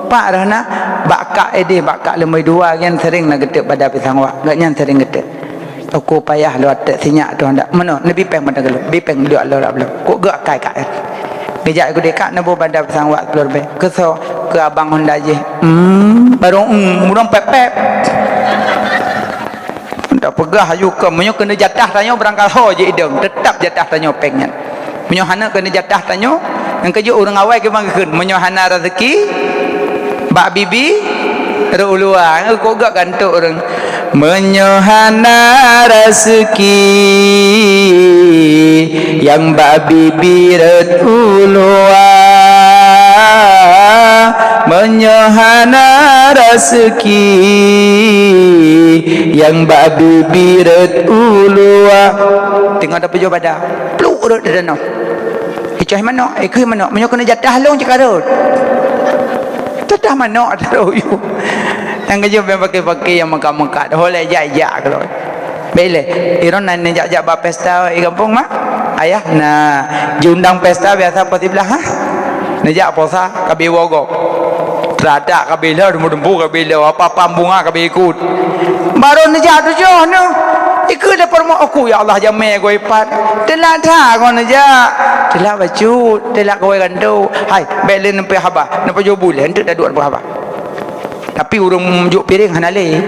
pak roh na? Bak kak idéh, bak kak leumoi dua nyan sering na geuteuk bada pisang wak. Gobnyan sering geuteuk. Uku payah lôn até sinyak tu handak. Meunoe, neubi péng mata geuleuh, bi péng duek lôn rab lôn. Kok geu akai kak. Ijak keu deka neuboh banda pisang wak sepuluh ribèe. Keu soe? Keu abang Honda jih. Hmm, barô, hmm, mudong pép-pép. Dak peugah aju keu, meunyoe keuneuk jatah tanyoe barangkasoe jih idong, teutap jatah tanyoe péng nyan. Meunyoe hana keuneuk jatah tanyoe, nyang keujeuet ureueng awai keuban geukheun, meunyoe hana raseuki, bak bibi rot u luwa. Kok gak gantok ureueng. Meunyoe hana raseuki, nyang bak bibi rot u luwa. Meunyoe hana raseuki, nyang bak bibi rot u luwa. Teungoh tapeujoh banda, pluk rot di danau. Icoh manok, ikheun manok. Meunyoe keuneuk jatah lôn cit ka rot. Jatah manok ata rot yue. Nyang keujeuet bèk paké-paké nyang meukat-meukat. Ho lé jak-jak keudroe. Bèk lé. Droeneuh na neujak-jak bak pesta di gampông, mak? Ayah na. Jiundang pesta biasa poh siblaih, ha? Neujak poh sa, ka beuwoe gob. Teuratak ka beuilheueh, dumpu-dumpu ka beuilheueh, apa-apa bunga ka beuikot. Barô neujak tujoh neuh. Ikheun lé peurumoh, "Aku, ya Allah, jamé goe ipat. Teulat that goe neujak. Teulat bacut, teulat goe gantok. Hai, bèk lé neupeu haba, neupeu jobul, enteuk taduek neupeu haba." Tapi ureueng jok piréng hana lé.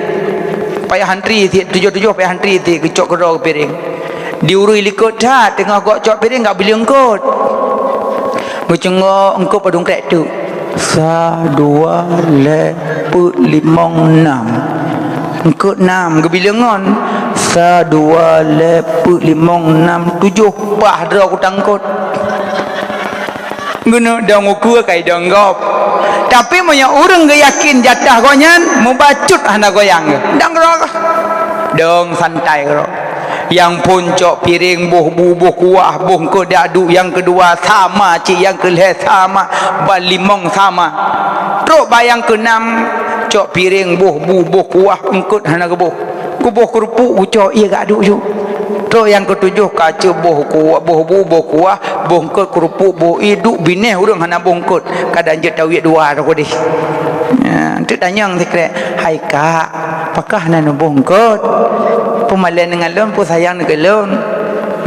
Payah antri sit, tujoh-tujoh payah antri sit, geucok keudroe piréng. Di ureueng likot that, teungoh gok cok piréng, gak bileung eungkot. Geucunggok eungkot padum krek teuk. Sa, dua, lhèe, peuet, limong, nam. Eungkot nam, geubileung ngon. Sa, dua, lhèe, peuet, limong, nam, tujoh, paih droe kutang eungkot. Geuneuk dong ukeue ka idong gob. Tapi meunyoe ureueng geuyakin jatah gobnyan, mubacut hana goyang geuh. Dong keudroe geuh. Dong santai keudroe. Nyang phôn cok piréng, boh bu, boh kuah, boh eungkot dak duek, nyang keudua sama cit, nyang keulhèe sama, ban limong sama. Trok bak nyang keunam, cok piréng, boh bu, boh kuah, eungkot hana geuboh. Geuboh keurupuk, geucok ié gak duek ju. Trok nyang keutujoh ka cok boh kuah, boh bu, boh kuah, boh eungkot, keurupuk, boh ié, duek binéh ureueng hana boh eungkot. Kadang jeuet tawiet dua droe keudeh. Ya, enteuk tanyong sikrek, "Hai kak, pakah na neuboh eungkot? Peumalèe ngon lôn, peusayang ngon lôn?"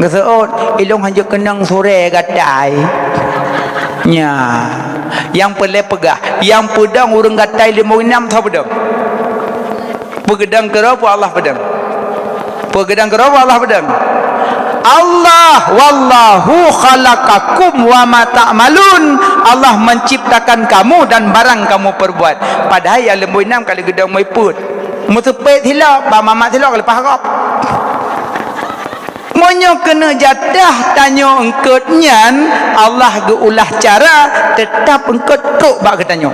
Geuseuôt, "Ilôn hanjeuet keunong surée gatai." Nya, nyang peureulèe peugah, nyang peudong ureueng gatai limong inam soe peudong? Peugeudong keudroe peue Allah peudong? Peugeudong keudroe peue Allah peudong? Allah, "Wallahu khalaqakum wa ma ta'malun." Allah menciptakan kamu dan barang kamu perbuat. Padahai nyang limong inam ka lheueh geudong meuipeut. Meuseupet silop, bak mamat silop ka leupah gob. Meunyoe keuneuk jatah tanyoe eungkot nyan, Allah geuulah cara teutab eungkot trok bak geutanyoe.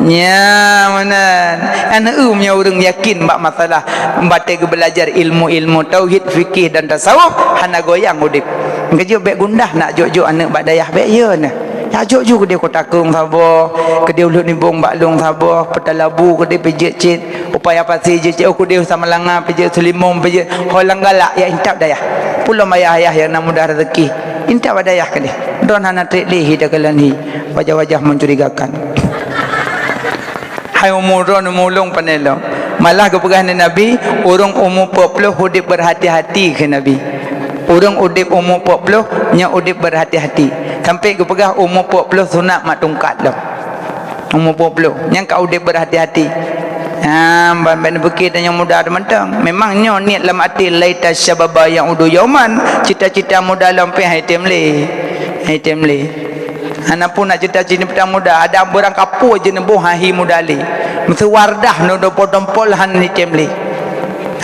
Nya meunan. Aneuëk meunyoe ureuëng yakin bak masalah batée geubeulajar ilmu-ilmu tauhid, fikih dan tasawuf, hana goyang udeb. Keujeuet bék gundah nak jok-jok aneuëk bak dayah bék, ya nah. Ya jok ju keudeh Kota Kong saboh, keudeh Uluk Nibong bak lông saboh, Peutalabu keudeh pijeuet cit, Upaya Pasi jeuet cit, oh keudeh Samalanga pijeuet, Seulimong pijeuet, ho lam galak ya intat dayah. Pulom ayah-ayah nyang na mudah rezeki, intat bak dayah keudeh. Droen hana treb lé hi takalon hi, wajah-wajah mencurigakan. Hai umu droen umu lông pané lom. Malah geupeugah lé Nabi, ureuëng umu peuet ploh udeb berhati-hati kheun Nabi. Ureuëng udeb umu peuet ploh nyan udeb berhati-hati. Sampai geupeugah umu peuet ploh sunat mat tungkat lom. Umu peuet ploh nyang ka udeb berhati-hati. Ha, ban ban bukit dan nyang muda teumantong. Memang nyoe niet lam até laita syababa ya'udu yauman, cita-cita muda lom pih hai tem lé. Hai tem lé. Hana pun nak cita-cita muda, ada barang kapui je neuboh ha hi muda lé. Meusu Wardah nyoe dua ploh tompol han item lé.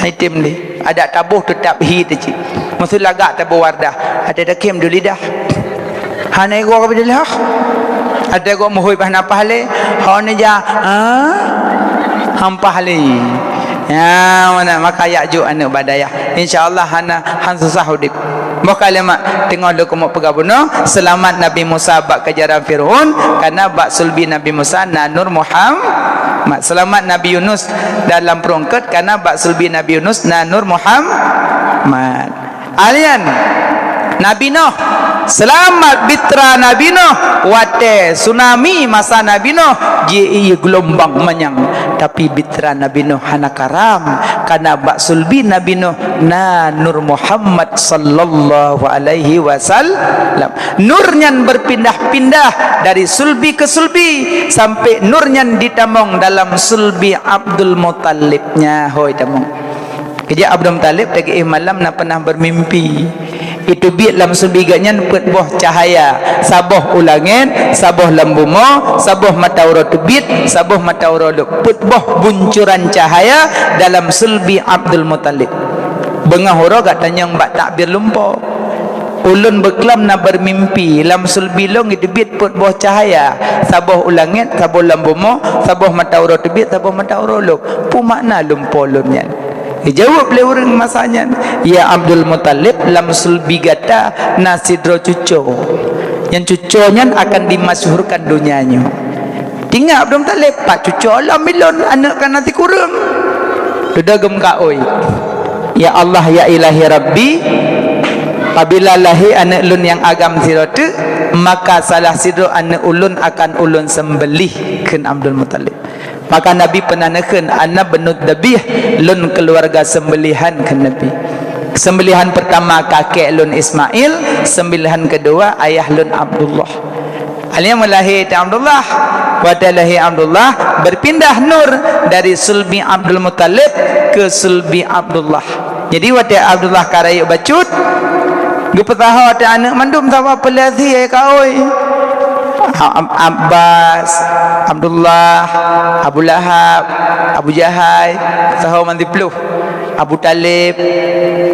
Item lé. Ada taboh teutap hi teucit. Meusu lagak taboh Wardah. Ada dakem duli dah. Hana ego ka bidulih. Ada ego muhôi bah napah lé. Ho neja. Ha? Hampah lé. Ya, mana maka yak juk aneuk badayah. Insya Allah hana han susah udeb. Boh kalimat teungoh leukeumok peugah bunoe, seulamat Nabi Musa bak keujaran Fir'aun, kana bak sulbi Nabi Musa na Nur Muhammad. Seulamat Nabi Yunus dalam pruet eungkot, kana bak sulbi Nabi Yunus na Nur Muhammad. Alian Nabi Nuh Seulamat bitra Nabi Nuh watée tsunami masa Nabi Nuh ji-, ié geulumbang manyang, tapi bitra Nabi Nuh hana karam, kana bak sulbi Nabi Nuh na Nur Muhammad sallallahu alaihi wasallam. Nur nyan beupindah-pindah dari sulbi keu sulbi, sampoe nur nyan jitamong dalam sulbi Abdul Muthalib. Nyan hôi tamong. Keujak Abdul Muthalib teugiéh malam na peunah beumimpi. Iteubiet lam sulbi geuh nyan peuet boh cahya, saboh u langét, saboh lam bumoe, saboh mata uroe teubiet, saboh mata uroe lhok. Peuet boh buncuran cahya dalam sulbi Abdul Muthalib. Beungoh uroe geuh tanyong bak takbir lumpoe. Ulôn beuklam na beumimpi, lam sulbi lôn iteubiet peuet boh cahya, saboh u langét, saboh lam bumoe, saboh mata uroe teubiet, saboh mata uroe lhok. Peue makna lumpoe lôn nyan? Geujaweueb lé ureuëng masa nyan, "Ya Abdul Muthalib, lam sulbi gata na sidroe cucoe. Nyang cucoe nyan akan dimasyhurkan donya nyoe." Teuingat Abdul Muthalib, "Pat cucoe lom ilôn, aneuëk ka na sikureueng." Dudoe geumeuka ôi, "Ya Allah, ya Ilahi Rabbi, pabila lahé aneuëk lôn nyang agam sidroe teuk, maka salah sidroe aneuëk ulôn akan ulôn seumbeuléh," kheun Abdul Muthalib. Maka Nabi peunan neukheun, "Ana bnu dzabih, lôn keuluwarga seumbeulihan," kheun Nabi. Seumbeulihan peurtama kakek lôn Ismail, seumbeulihan keudua ayah lôn Abdullah. Akhirnya meulahé teuh Abdullah. Watée lahé Abdullah, beupindah nur dari sulbi Abdul Muthalib keu sulbi Abdullah. Jadi watée Abdullah ka rayeuk bacut, geupeusaho teuh aneuëk mandum saboh peulasi ayah kaôi. Ab-, Abbas, Abdullah, Abu Lahab, Abu Jahal, saho man siploh. Abu Thalib.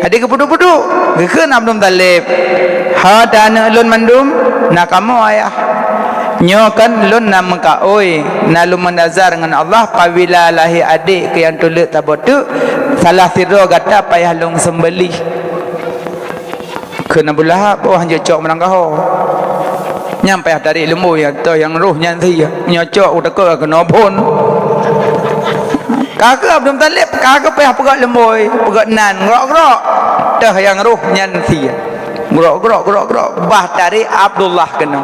Adak geupeuduek-peuduek, geukheun Abdul Muthalib, "Ho teuh aneuëk lôn mandum, na kamoe ayah. Nyoe kan lôn na meukaôi, na lôn meunazar ngon Allah, pabila lahé adék keu nyang tuleuek saboh teuk, salah sidroe gata payah lôn seumbeuléh." Kheun Abu Lahab, "Oh, hanjeuet cok meunangkaho. Nyan payah tarék lumbôi, toh nyang roh nyan sie. Nyoe cok, utakot keunoe phon." Ka keuh Abdul Muthalib, ka keuh payah peugöt lumbôi, peugöt nan, grok-grok. Toh nyang roh nyan sie. Grok-grok, grok-grok, bah tarék Abdullah keunoe.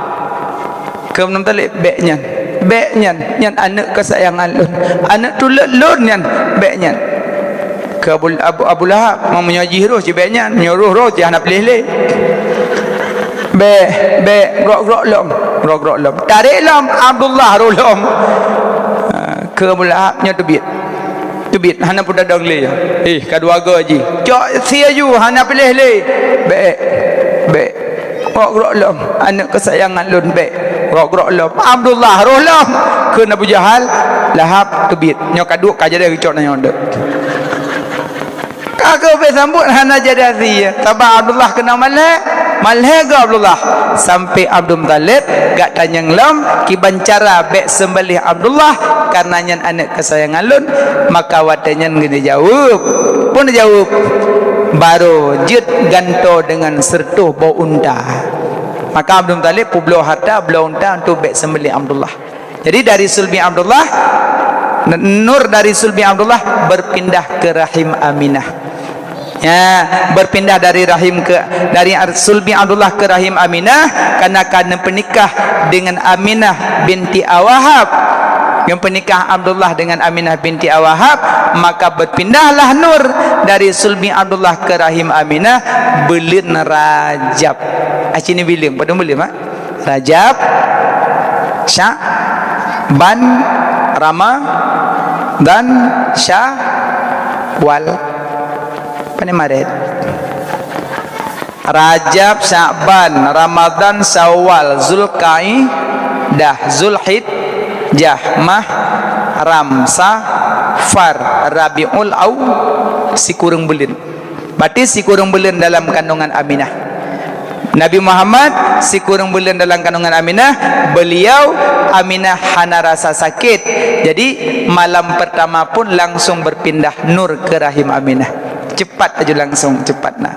Kheun Abdul Muthalib, "Bék nyan, bék nyan, nyan aneuëk keusayangan lôn, aneuëk tuleuek lôn nyan, bék nyan." Kheun Abu, Abu, Abu Lahab, "Meunyoe jih roh cit bék nyan, nyoe roh, roh cit hana piléh lé. Bék, bék, grok-grok lom, grok-grok lom. Tarék lom, Abdullah roh lom." Ha, kheun Abu Lahab, "Nyoe teubiet. Teubiet, hana peudadong lé." "Eh, ka dua goe jih. Cok sie aju, hana piléh lé. Bék, bék." "Grok-grok lom, aneuëk keusayangan lôn bék. Grok-grok lom. Abdullah roh lom." Kheun Abu Jahal, "Lahab teubiet. Nyoe ka duek ka jadi geucok na nyoe deuek." Ka keuh bék sambot hana jadi asie. Sabab Abdullah keunoe malhée, malhée goe Abdullah. Sampoe Abdul Muthalib geutanyong lom kiban cara bék seumbeuléh Abdullah, kareuna nyan aneuëk keusayangan lôn, maka watée nyan geujaweueb. Peue neujaweueb? "Barô jeuet gantoe deungon sireutôh boh unta." Maka Abdul Muthalib peubloe hareuta, bloe unta untuk bék seumbeuléh Abdullah. Jadi dari sulbi Abdullah, n-, nur dari sulbi Abdullah berpindah ke rahim Aminah. Ya, berpindah dari rahim ke, dari ar-, sulbi Abdullah ke rahim Aminah, karena ka neupeunikah dengan Aminah binti Abu Wahab. Neupeunikah Abdullah dengan Aminah binti Abu Wahab, maka berpindahlah nur dari sulbi Abdullah ke rahim Aminah buleuen Rajab. Aci ni buleuen, padum buleuen, Mak? Rajab, Sya'ban, Ramadhan, Syawal. Pane Maret? Rajab, Sya'ban, Ramadhan, Syawal, Zulkaidah, Zulhijjah, Muharram, Safar, Rabiul Awal, sikureueng buleuen. Berarti sikureueng buleuen dalam kandungan Aminah. Nabi Muhammad sikureueng buleuen dalam kandungan Aminah, beliau Aminah hana rasa sakit. Jadi malam pertama pun langsung berpindah nur ke rahim Aminah. Cepat aju langsung, cepat na.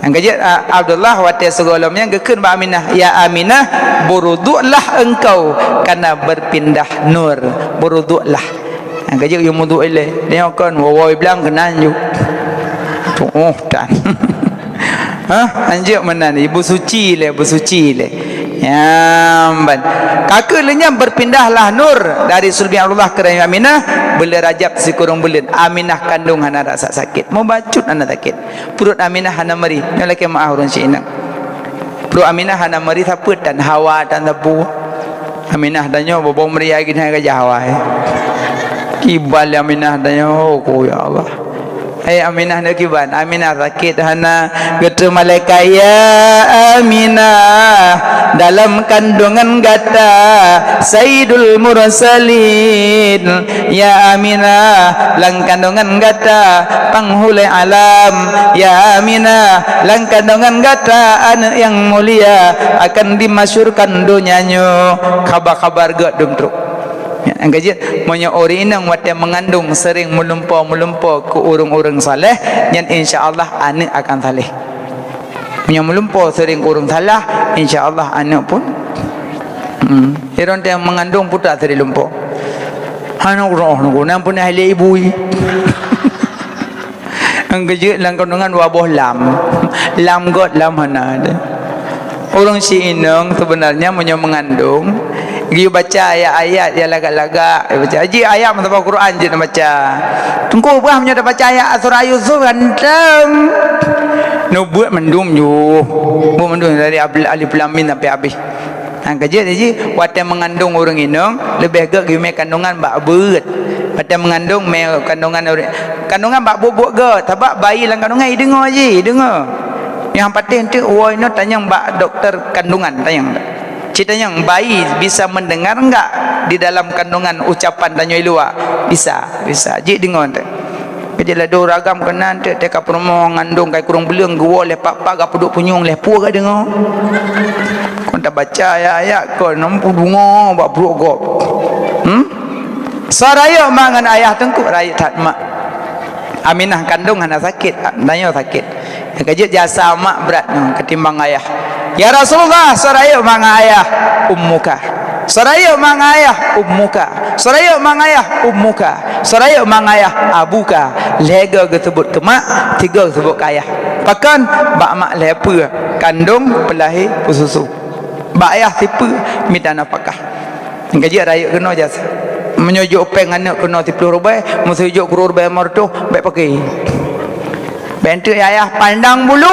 Nyang keujeuet, a, Abdullah watée sigoe lom nyan geukheun bak Aminah, "Ya Aminah, beuruduklah engkau karena berpindah nur. Beuruduklah." Nyang keujeuet yue muduk ilée. Nyoe kon woe-woe blang keunan ju. Tuoh tan. Hah? Anjeuk meunan, beusuci lé, beusuci lé. Nyam ban. Ka keuh lheueh nyan berpindahlah nur dari sulbi Abdullah keu rahim Aminah, buleuen Rajab sikureueng buleuen. Aminah kandong hana rasa sakét. Mubacut hana sakét. Pruet Aminah hana meuri. Nyoe lakée meu'ah ureuëng si inong. Pruet Aminah hana meuri sapeue tan hawa tan sapeue. Aminah tanyoe boh-boh meuri ai keunan gajah hawa. Kiban lé Aminah tanyoe, oh, ya Allah. Hai Aminah nyoe kiban, Aminah sakét hana. Geuteu malaikat, "Ya Aminah, dalam kandungan gata Sayyidul Mursalin. Ya Aminah, lam kandungan gata Panghulai Alam. Ya Aminah, lam kandungan gata aneuëk nyang mulia akan dimasyurkan donya nyoe." Khaba-khaba gét dum trok. Nyang keujeuet, meunyoe ureuëng inong watée meungandong sering meulumpo-meulumpo keu ureuëng-ureuëng saleh, nyan insya Allah aneuëk akan saleh. Meunyoe meulumpo sering keu ureuëng salah, insya Allah aneuëk pun. Hmm. Iron teuh meungandong putra sering lumpo. Hana uroh nunggu nan pun ahli ibu. Nyang keujeuet lam kandungan dua boh lam. Lam gét, lam hana. Ureuëng si inong sebenarnya meunyoe meungandong, geuyue baca ayat-ayat nyang lagak-lagak, baca. Jih ayat meusaboh Quran jeuet neubaca. Teungku peugah meunyoe tabaca ayat surah Yusuf ganteng. Neubuet mandum ju. Buet mandum dari abl-, alif lam mim sampai habis. Nyang keujeuet jih, watée meungandong ureuëng inong, leubeh gét geumé kandungan bak beuet. Watée meungandong mé kandungan ureuëng, kandungan bak buet-buet gét, sabab bayi lam kandungan ideungoe jih, ideungoe. Nyang patéh teuk woe inoe tanyong bak dokto kandungan, tanyong. Cit tanyong, bayi bisa mendengar enggak di dalam kandungan ucapan tanyoe i luwa? Bisa, bisa. Jih deungoe teuk. Keujeuet ladôm ureuëng agam keunan teuk, teuka peurumoh ngandong kai kureueng buleuen geuwoe lé pak-pak geupeudok punyueng lé peue geudeungoe. Kon tabaca ayat-ayat kon, nam peudungoe bak pruet gob. Hmm? Soe rayeuk mak ngon ayah teungku, rayeuk that mak. Aminah kandong hana sakét, tanyoe sakét. Nyang keujeuet jasa mak brat nyoe ketimbang ayah. Ya Rasulullah, soe rayeuk mak ngon ayah? Ummuka. Soe rayeuk mak ngon ayah? Ummuka. Soe rayeuk mak ngon ayah? Ummuka. Soe rayeuk mak ngon ayah? Abuka. Lhée goe geuseubut keu mak, tiga geuseubut keu ayah. Pakon? Bak mak lhée peue? Kandong, peulahé, peususu. Bak ayah sipeue? Mita nafakah. Nyang keujeuet rayeuk keunoe jasa. Meunyoe jok péng aneuëk keunoe siploh ribée, meuseu jok keureueh ribée limong reutôh, bék paké. Bék enteuk ayah pandang bulu.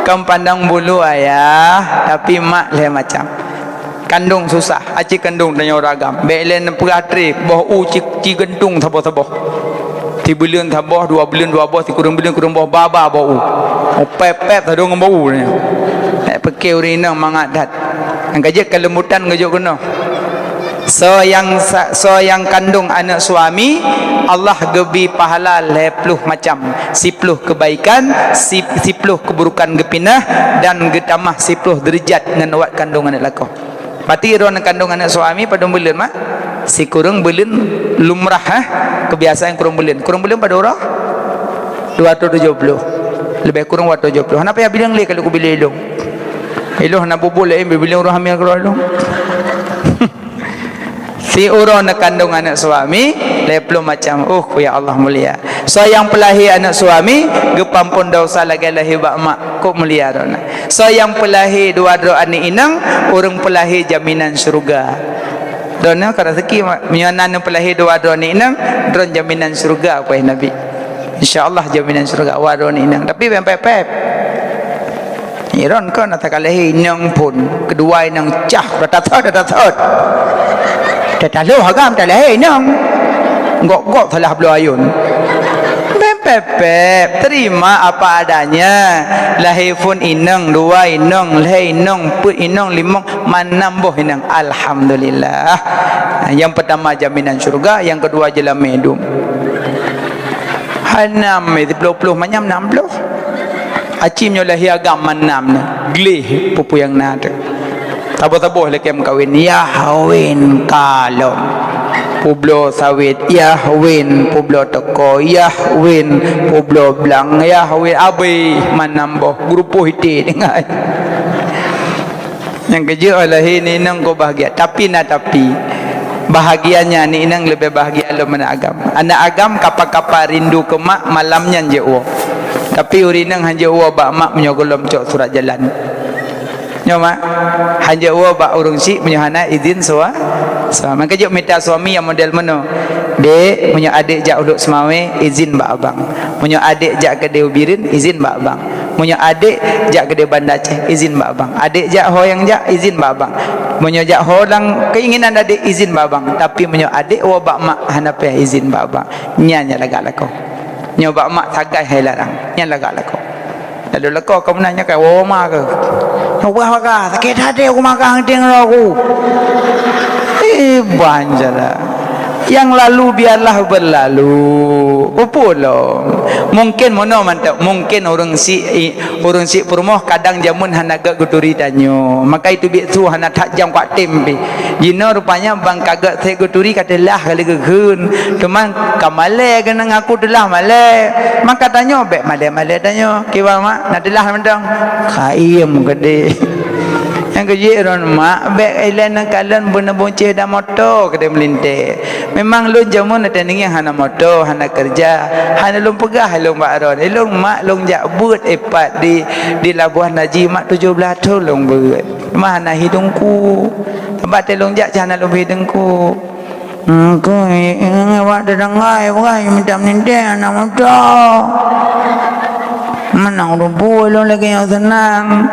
Kon pandang bulu ayah, tapi mak lhée macam. Kandong susah, aci kandong tanyoe ureuëng agam. Bék lé neupeugah treb, boh u ci, ci geuntung saboh-saboh. Sibuleuen saboh, dua buleuen dua boh, sikureueng buleuen kureueng boh, ba-ba boh u. Oh, pép-pép sadong ngon boh u nyoe. Bék paké ureuëng inong mangat that. Nyang keujeuet keuleumbutan geujok keunoe. Soe nyang sa-, soe nyang kandong aneuëk suami, Allah geubri pahala lhée ploh macam, siploh keubaikan, si-, siploh keuburukan geupinah, dan geutamah siploh deurajat ngon awak kandong aneuëk lakoe. Berarti droeneuh kandong aneuëk suami padum buleuen, mak? Sikureueng buleuen lumrah, eh? Keubiasaan kureueng buleuen. Kureueng buleuen padum uroe? Dua ratus tujuh puluh. Leubeh kureueng dua ratus tujuh puluh. Hana payah bilang lé kalau kubilang ilong. Ilong hana bubul lé, bilang ureuëng hamil keudroe ilong. Siuroe neukandong aneuëk suami, lhée ploh macam. Uh, ku ya Allah mulia. Soe nyang peulahé aneuëk suami, geupampon desya lagée lahé bak mak, kok mulia droeneuh. Soe nyang peulahé dua droe aneuëk inong, ureuëng peulahé jaminan syeuruga. Droeneuh ka raseuki, mak. Meunyoe na neupeulahé dua droe aneuëk inong, droeneuh jaminan syeuruga, peue Nabi. Insya Allah jaminan syeuruga, dua droe aneuëk inong. Tapi bék pép-pép. Iron kon ata ka lahé inong phon, keudua inong cah, dah tatot, dah tatot. Dah taloh agam dah lahé inong. Gok-gok salah bloe ayôn. Bék pép-pép, terima apa adanya. Lahé phon inong, dua inong, lhée inong, peuet inong, limong, manam boh inong. Alhamdulillah. Nyang peutama jaminan syeuruga, nyang keudua jeulamé dum. Hai nam, eh, siploh ploh manyam nam ploh. Aci meunyoe lahé agam manam nyoe, gleh peue-peue nyang na teuh. Saboh-saboh lakée meukawen, yah win kalon. Peubloe sawét, yah win peubloe toko, yah win peubloe blang, yah win abéh manam boh, geurupoh ité tinggai. Nyang keujeuet lahé ni inong kok bahagia, tapi na tapi. Bahagianya ni inong leubeh bahagia lom aneuëk agam. Aneuëk agam kapa-kapa rindu keu mak malam nyan jeuet woe. Tapi ureueng inong hanjeuet woe bak mak meunyoe gohlom cok surat jalan. Nyoe mak, hanjeuet woe bak ureueng syiek meunyoe hana izin sua-, suami. Maka jeuet mita suami nyang model meunoe. Dek, meunyoe adek jak Uluk Seumawé, izin bak abang. Meunyoe adek jak keudeh u Bireuen, izin bak abang. Meunyoe adek jak keudeh Banda Aceh, izin bak abang. Adek jak ho nyang jak, izin bak abang. Meunyoe jak ho nyang keinginan adek, izin bak abang. Tapi meunyoe adek woe bak mak, hana payah izin bak abang. Nyan nyang lagak lakoe. Nyoe bak mak sagai hai larang. Nyan lagak lakoe. Lalu lakoe ka meunan nyoe ka woe ma keuh. Nyoe ubah baka, sakét até aku makan anting roh aku. Eh, ban cara. Yang lalu biarlah berlalu. Peue lom. Mungkin meunoe mantap. Mungkin ureueng syiek, ureueng syiek peurumoh kadang jameun hana gét geuturi tanyoe. Maka itu biet su hana that jam kuat tem pih. Jinoe rupanya ban ka gét sép geuturi ka teulah kali geukheun. Teuma ka malèe keuneuk ngaku teulah malèe. Maka tanyoe bèk malèe-malèe tanyoe. Kiban mak, na teulah mantong. Kayém keudéh. Nyang keujeuet droen mak, bèk ilèe neukalon beuneubeucéh dan moto keudéh meulintèe. Memang lôn jameun na teuningieng hana moto, hana keureuja, hana lôn peugah lôn bak droen. Ilôn mak lôn jak beuet ipat di, di Labuhan Haji mak tujoh blaih thon lôn beuet. Teuma hana hi teungku. Sabab watèe lôn jak cit hana lôn bri teungku. Engkau ingat awak tetangga, eh, bukan, minta melinting anak muda. Menang rumput lagi yang senang.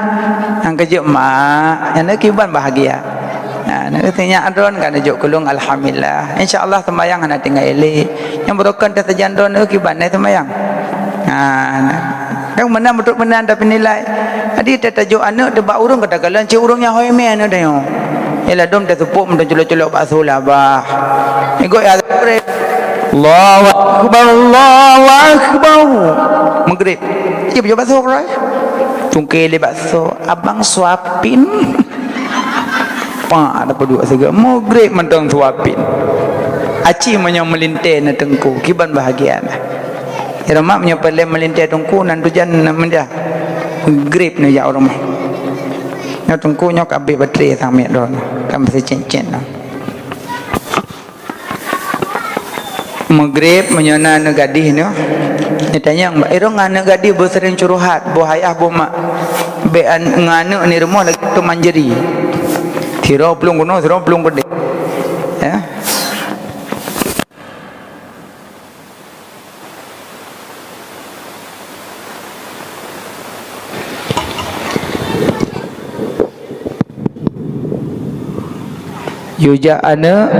Yang kejut mak, yang nak kiban bahagia. Nah, nak tanya adon kan juk kulung, alhamdulillah. Insya Allah sembahyang hana tinggal elek. Yang berokan tata jandon tu kiban naik sembahyang. Nah, nah. Kan meunan beutôi meunan tapi nilai. Jadi, teutajok aneuk teuh bak ureueng, kadang-kadang cit ureueng nyang hôi mé aneuk tanyoe. Yalah, dum teuseupôt meunan culok-culok bakso lah, bah. Igot ya, Allahu Akbar, Allahu Akbar. Maghrib. Cit pajok bakso, Roy. Tungkée lé bakso, abang suapin. Pak, ada peuduek sigoe. Maghrib mantong suapin. Aci meunyoe meulintée na teungku, kiban bahagia na. Irama meunyoe peureulée meulintée teungku nan tujan na meunjah. Grip neujak u rumoh. Nyoe teungku nyoe ka abéh baterai sang miet droe nyoe. Ka meusi cen-cen nyoe. Meugrib meunyoe na aneuk gadih nyoe. Neutanyong bak irong aneuk gadih beuseuring curuhat, boh ayah boh mak. Bék an-, ngon aneuk ni rumoh lagi tu manjeri. Sidroe plueng keunoe, sidroe plueng keudeh. Ya. Yue jak aneuk,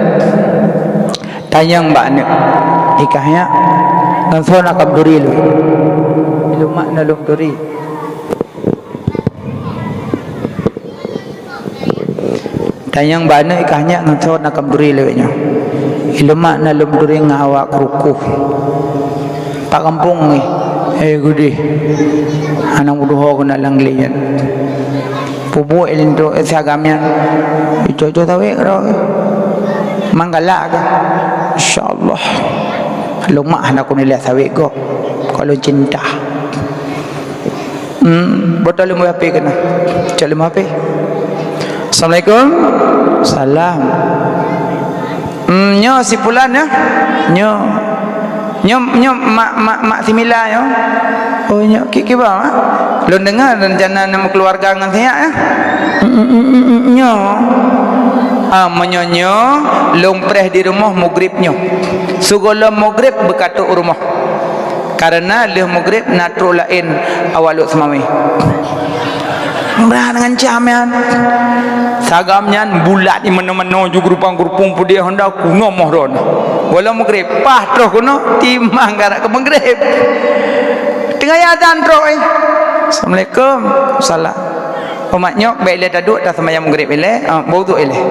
tanyong bak aneuk. Ikah nyak, ngon soe na kam turi lé? Ilôn mak na lôn turi. Tanyong bak aneuk, ikah nyak ngon soe na kam turi lé nyoe? Ilôn mak na lôn turi ngon awak keurukoh. Pak gampông nyoe, eh, gudeh. Hana meutuho keunan lam glé nyan. Peubuet linto, eh, si agam nyan. Ico-ico sawét keudroe. Manggalak kah? Insya Allah. Lôn mak hana kunilai sawét gob. Kalau cinta. Hmm, botol leumo H P keunan. Cok leumo H P. Assalamualaikum. Salam. Hmm, nyoe si Pulan ya. Nyoe. Nyoe, nyoe mak, mak, mak si Mila nyoe. Oh, nyoe ki, kiba, mak? Lôn deungoe rencana na meukeuluwarga ngon si nyak ya. Hmm, hmm, hmm, hmm, hmm, nyoe. Ah, meunyoe nyoe, lôn preh di rumoh mugrib nyoe. Sigohlom mugrib beukatok u rumoh. Karena lheueh mugrib na trok laén awak Lhokseumawe. Meunan ngon camian. Sagam nyan bulat di meunoe-meunoe ju geurupang-geurupung peudeh honda kunoe moh ron. Gohlom mugrib, paih troh kunoe, timang garak keu mugrib. Teungoh azan trok, eh. Assalamualaikum. Salam. Umat nyoe, bèk ilèe taduek, taseumayang mugrib ilèe, ah, beuwudhu ilèe.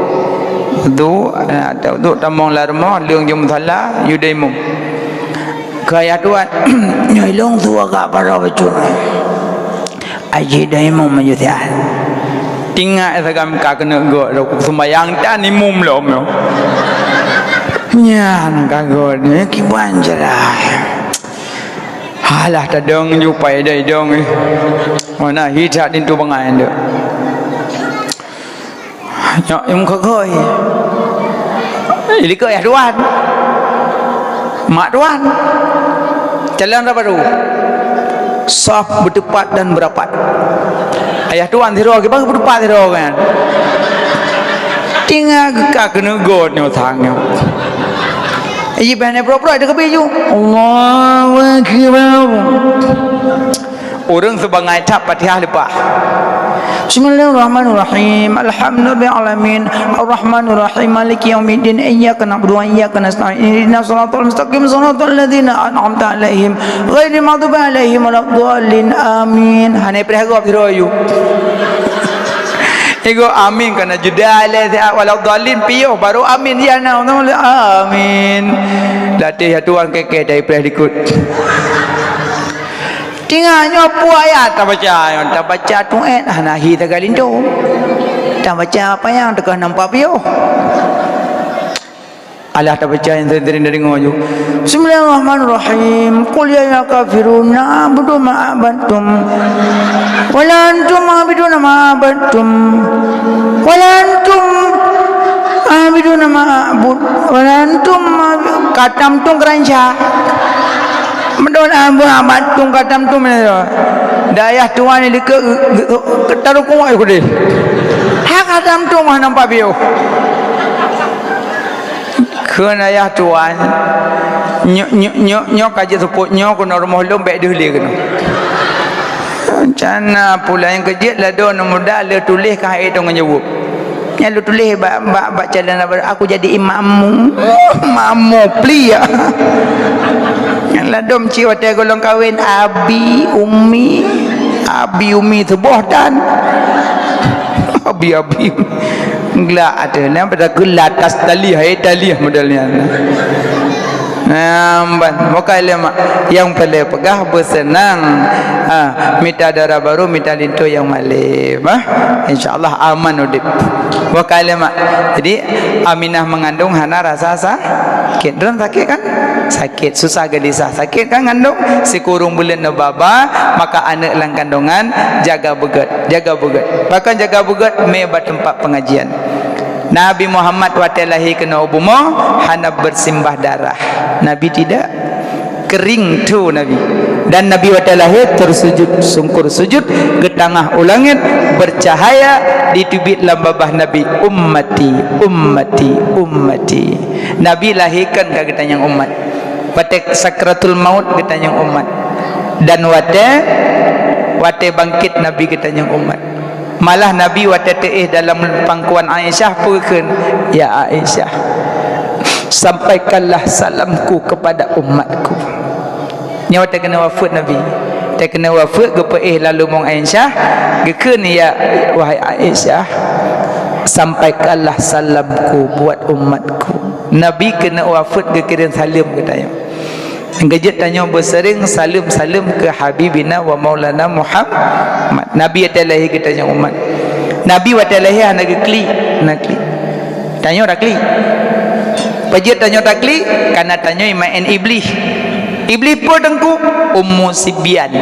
Wudhu, ah, tawudhu, tamong lam rumoh, leueng jeuem musala, yue dong imum. Keu ayah tuan, nyoe ilôn su agak parah bacut. Aji dong imum meunyoe siat. Ingat sagam ka keuneuk gok, seumayang tan imum lom nyoe. Nyan ka gok nyoe kiban jeulah. Alah, tadong ju pai dai dong, eh. Mana hi that linto bangai nyoe. Nyoe, nyang kagoi. Ilikot ayah tuan. Mak tuan. Calon rap baru. Saf beuteupat dan beurapat. Ayah tuan sidroe, kiban beuteupat sidroe kan? Tinggai geuka keuneuk got nyoe sang nyoe. Iji bèk hana pura-pura, dia keubi ju. Allahu Akbar. Ureueng seubangai that Fatihah leupah. Bismillahirrahmanirrahim. Alhamdulillahirabbil alamin. Arrahmanirrahim. Maliki yaumiddin. Iyyaka na'budu wa iyyaka nasta'in. Ihdinas siratal mustaqim. Siratal ladzina an'amta 'alaihim. Ghairil maghdubi 'alaihim waladdallin. Amin. Hana preh gob sidroe. Igo amin kana jeda lé siat waladdallin piôh baru amin ya na amin. Latih ya tuan kekeh dari preh likot. Tinggai nyoe peue ayat tabaca, nyoe tabaca tuet, hana hi taga linto. Tabaca apa nyang teuka nampak piôh. Alah tabaca nyang sering-sering tadeungoe ju. Bismillahirrahmanirrahim. Qul ya ayyuhal kafirun, la a'budu ma a'badtum. Wa la antum 'abiduna ma a'badtum. Wa la antum 'abiduna ma a'bud. Wa la antum 'abi-, katam tung keranca. Meunan abu abat tung katam tum nyoe. Dayah tuan ni dikeue, taruh kuat kudeh. Ha katam tum mah nampak piôh. Kheun ayah tuan, nyo-, nyo-, nyo-, nyoe ka jeuet seupôt nyoe keunoe rumoh lôn bèk deuh lé keunoe. Rencana pula nyang keujeuet ladôm aneuk muda lheueh tuléh ka hai tong jaweueb. Nyan lôn tuléh bak, bak, bak calon, aku jadi imammu. Oh, makmu pliek. Nyan ladôm cit watèe gohlom kawen abi, umi. Abi, umi teuboh tan. Abi, abi. Glak ateueh nyan pada keulat tas tali, hai tali model nyan. Nah, ban, bukai lé mak. Nyang peureulèe peugah beuseunang. Ha, mita dara barô, mita linto nyang malém. Ha? Insya Allah aman udép. Bukai lé mak. Jadi, Aminah mengandung hana rasa sakét. Droen sakét kan? Sakét, susah geulisah. Sakét kan ngandung? Sikureueng buleuen neubaba, maka aneuk lam kandungan jaga beugét, jaga beugét. Bahkan jaga beugét mé bak teumpat pengajian. Nabi Muhammad watèe lahé keunoe u bumoe hana bersimbah darah. Nabi tidak. Kering tho Nabi. Dan Nabi watèe lahé teusujut, sungkur sujut, geutangah u langét, bercahaya, diteubiet lam babah Nabi, "Ummati, ummati, ummati." Nabi lahé kon ka geutanyong umat. Watèe sakratul maut geutanyong umat. Dan watèe, watèe bangkét Nabi geutanyong umat. Malah Nabi watèe teuéh dalam pangkuan Aisyah peue kheun, "Ya Aisyah, sampaikanlah salamku kepada umatku." Nyoe watèe keuneuk wafeuet Nabi. Watèe keuneuk wafeuet geupeuéh lam lubong Aisyah, geukheun, "Ya, wahai Aisyah, sampaikanlah salamku buat umatku." Nabi keuneuk wafeuet geukirém saleuem geutanyoe. Nyang keujeuet tanyoe beuseuring saleuem-saleuem keu Habibina wa Maulana Muhammad. Nabi watèe lahé geutanyong umat. Nabi watèe lahé hana geuklik, hana klik. Tanyoe taklik. Peue jeuet tanyoe taklik? Karena tanyoe imaén Iblih. Iblih peue teungku? Ummu Sibyan.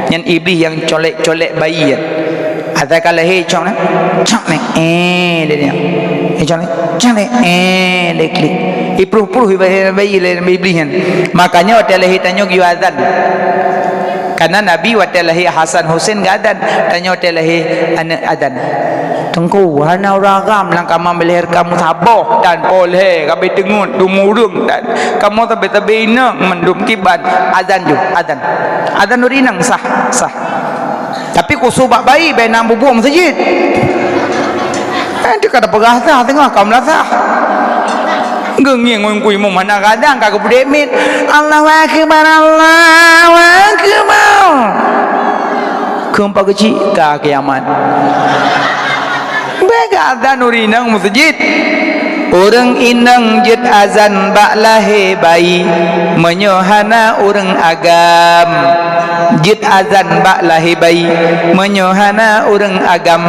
Nyan Iblih nyang colek-colek bayi nyan. Asai ka lahé cok na, cok na, eh, lé nyan. Eh, cok na, cok na, eh, lé klik. Ipruh-pruh ibarat bayi lé Iblih nyan. Makanya watèe lahé tanyoe geuyue azan. Karena Nabi watèe lahé Hasan Husein geuazan, tanyoe watèe lahé aneuk azan. Teungku, hana ureueng agam lam kama melahirkan kamoe saboh tan polhé, kamoe teungeut, dum ureueng tan. Kamoe sabe-sabe inong mandum kiban azan ju, azan. Azan ureueng inong sah, sah. Tapi khusus bak bayi, bèk na bubuet meuseujid. Eh, teuka tapeugah sah, teungoh ka meulasah. Geungieng ngon ku imum hana gadang ka geupeudéh miet. Allahu Akbar, Allahu Akbar. Keu empat keuchik ka kiamat. Bèk geuazan ureueng inong meuseujid. Ureueng inong jeuet azan bak lahé bayi, meunyoe hana ureueng agam. Jeuet azan bak lahé bayi, meunyoe hana ureueng agam,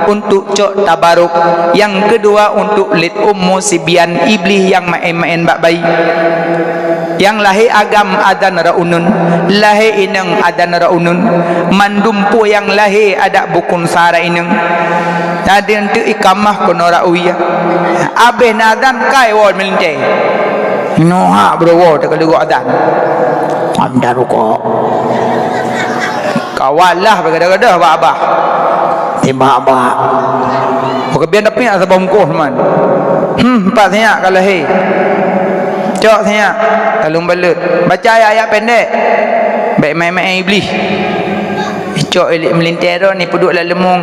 untuk cok tabarok. Nyang keudua untuk lét Ummu Sibyan, Iblih nyang maén-maén bak bayi. Nyang lahé agam azan rot uneuen, lahé inong azan rot uneuen, mandum peue nyang lahé adak bukon sa rot inong. Jadi eunteuk ikamah keunoe rot wie. Abéh na azan kai woe meulintèe. Nyoe hak beudowoe teuka leugot azan. Am daruko. Awak lah beugadoh-gadoh bak abah. Timbak abah. Bukan biar tapi nak saboh mungkoh teman. Hmm, empat siyak kalau he. Cok siyak. Lalu balut. Baca ayat-ayat pendek. Baik main-main iblis. Cok ilik melintir ni puduk lam leumong.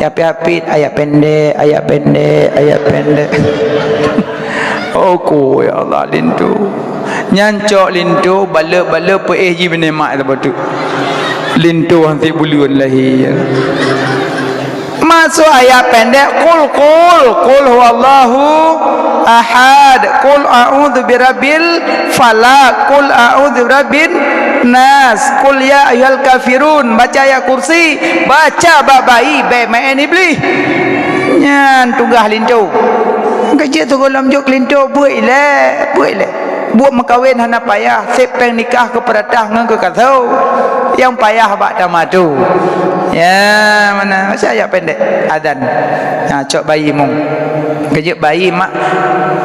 Ya hapit-hapit ayat pendek, ayat pendek, ayat pendek. Oh ku ya Allah linto. Nyan cok linto, balot-balot peuéh ji binéh mak itu beutôi. Linto hanti buleuen lahé. Masuk ayat pendek, qul, qul, qul huwallahu ahad, qul a'udzu birabbil falaq, qul a'udzu birabbin nas, qul ya ayyuhal kafirun, baca ayat kursi, baca bak bayi, bèk main iblis. Nyan tugaih linto. Keucik tu gohlom jok linto, buet ilèe, buet ilèe. Buet meukawen hana payah, sép péng nikah keu peuratah ngon keu kaso. Nyang payah bak tamatu. Ya, mana? Baca ayat pendek. Adan. Ha, cok bayi mong. Keucik bayi mak.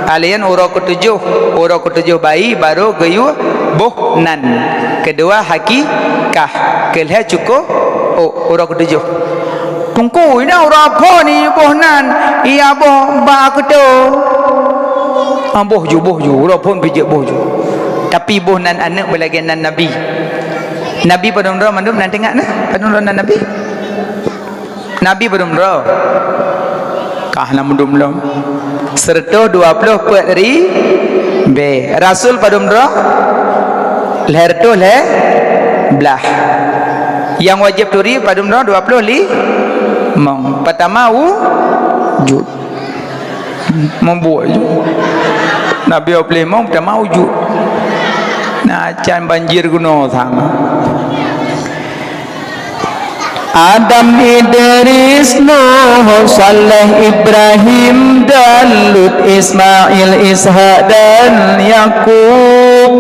Alian uroe ketujuh, uroe ketujuh bayi baru geuyue boh nan. Keudua hakikah, keulhèe cuko, oh, uroe ketujuh. Teungku, ina uroe phôn ni boh nan, iya boh bak keuto. Ah, boh ju, boh ju, uroe phôn pijak boh ju. Tapi boh nan aneuk beulagèe nan Nabi. Nabi padum droe mandum nan teuingat na? Padum droe nan Nabi? Nabi padum droe? Kah na mudum lom. Seratus dua puluh peuet ribèe. Rasul padum droe? Lhèe reutôh lhèe blah. Nyang wajéb turi padum droe? Dua puluh limong. Pertama wujud. Membuat je. Nabi dua puluh limong pertama wujud. Nah, can banjir gunung sama. Adam, Idris, Nuh, Saleh, Ibrahim, dan Lut, Ismail, Ishak, dan Yakub,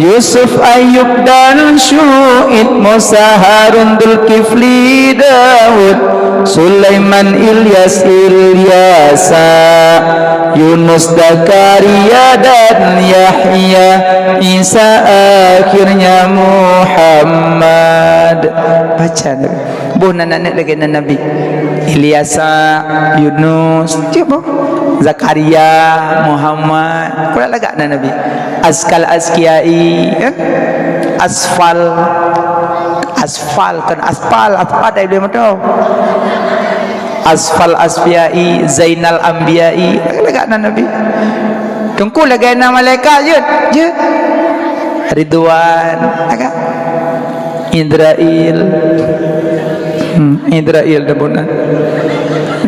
Yusuf, Ayub, dan Syu'ib, Musa, Harun, Zulkifli, Daud, Sulaiman, Ilyas, Ilyasa, Yunus, Zakaria, dan Yahya, Isa, akhirnya Muhammad. Baca Nabi. Boh nan aneuk lagèe nan Nabi. Ilyasa, Yunus, cit boh. Zakaria, Muhammad. Kurang lagak nan Nabi. Azkal Azkiyai, eh? Asfal. Asfal, kan aspal, aspal dari beliau motor. Asfal Asfiyai, Zainal Ambiyai. Lagak nan Nabi. Teungku lagèe nan malaikat jeuet, jeuet. Ridwan, lagak. Idrail. Hmm, Idrail dah bunan.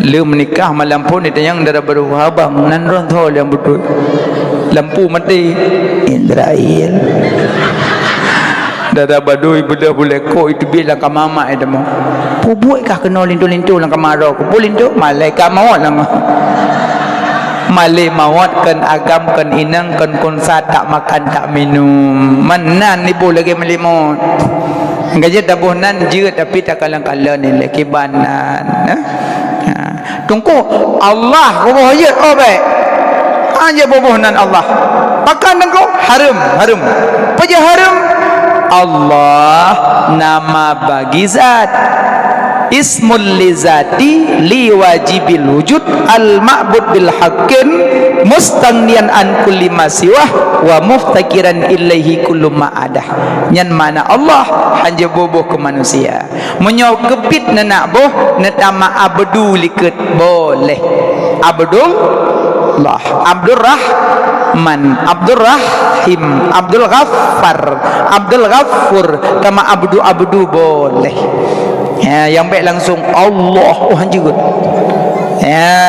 Lé meunikah malam phôn ditanyong dara baru habang nan ron tho nyang beutôi. Lampu maté. Idrail. Dara badoi beudoh bulèe kok itu bie lam kama mak itu mah. Pubuet kah keunoe linto-linto lam kama roh? Kubu linto malaikat maut lam. Malée maot kon agam, kon inong, kon kunsa, tak makan, tak minum. Meunan iboh lagée malée maot. Ka jeuet taboh nan jeuet, tapi takalon-kalon ilée kiban nan, eh? Ha. Teungku, Allah kuboh jeuet, oh, bék. Hana jeuet boh nan Allah. Pakon Teungku? Hareuem, hareuem. Peue jeuet hareuem? Allah nama bagi zat. Ismul li zati li wajibil wujud al ma'bud bil haqqin mustaghniyan an kulli ma siwah wa muftaqiran ilaihi kullu ma adah. Nyan makna Allah hana jeuet boh keu manusia. Meunyoe keubiet neunak boh, neutama abdu likot, boleh. Abdullah, Abdurrahman, Abdurrahim, Abdul Ghaffar, Abdul Ghafur, tama abdu-abdu boleh. Ya, nyang bék langsung Allah, oh, hana jeuet. Ya.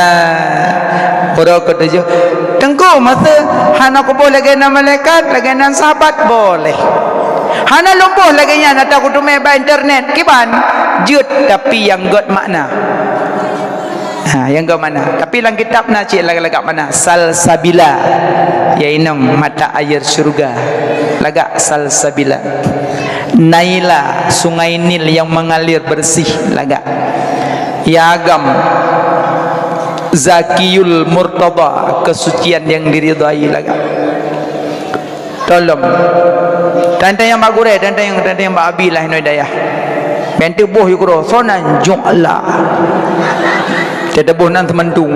Uroe keutujôh. Teungku, masa hana kuboh lagée nan malaikat, lagée nan sahabat, boleh. Hana lôn boh lagée nyan, ata kuteumé bak internet. Kiban? Jeuet, tapi nyang göt makna. Ha, nyang göt makna. Tapi lam kitab na cit lagak-lagak makna. Salsabila. Ya inong mata air syurga. Lagak salsabila. Naila, Sungai Nil yang mengalir bersih. Lagak. Ya agam. Zakiyul Murtada, kesucian yang diridhai. Lagak. Tolong. Tantang nyang bak gurée, tantang nyang, tantang nyang bak abi lah inoe dayah. Pèng teuboh yue keudroe, soe nan? Jok la. Teuboh nan seumantung.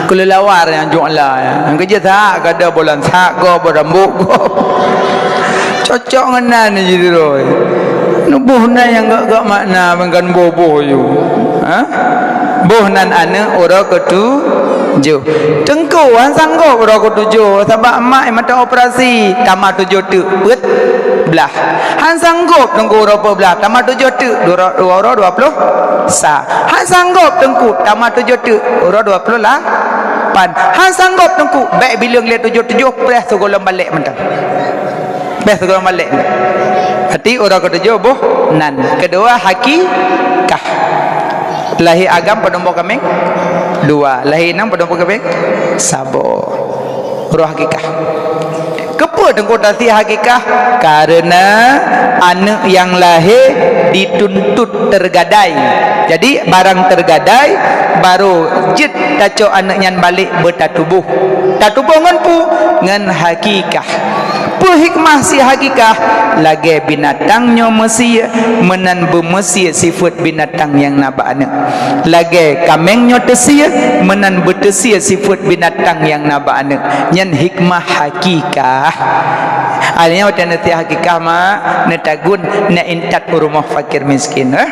Keulilawar nyang jok la. Nyang keujeuet sak, kada boh lam sak, gob boh rambôt, gob. Cocok ngon nan jih droe. Neuboh nan nyang gak-gak makna, bukan boh-boh yue. Ha? Boh nan aneuk uroe keutujoh. Teungku, han sanggob uroe keutujoh, sabab mak mantong operasi, tamah tujoh teuk peuet blah. Han sanggob Teungku uroe peuet blah, tamah tujoh teuk, dua, dua uroe dua ploh sa. Han sanggob Teungku, tamah tujoh teuk, uroe dua ploh lapan. Han sanggob Teungku, bèk bileueng lé tujoh tujoh, preh sigohlom balek mantong. Bèk sigohlom balek. Berarti uroe keutujoh boh nan. Keudua, hakikah. Lahé agam padum boh kaméng? Dua. Lahé inong padum boh kaméng? Saboh. Uroe hakikah. Keupeue Teungku tasie hakikah? Kareuna aneuk nyang lahé dituntut teugadai. Jadi, barang teugadai, barô jeuet tacok aneuk nyan balek beutatubôh. Tatubôh ngon peue? Ngon hakikah. Peue hikmah sie hakikah? Lagèe binatang nyoe meusie, meunan beumeusie sifeuet binatang nyang na bak aneuk. Lagèe kaméng nyoe teusie, meunan beuteusie sifeuet binatang nyang na bak aneuk. Nyan hikmah hakikah. Akhirnya watèe neusie hakikah, mak, neutagun, neuintat u rumoh fakir miskin, eh?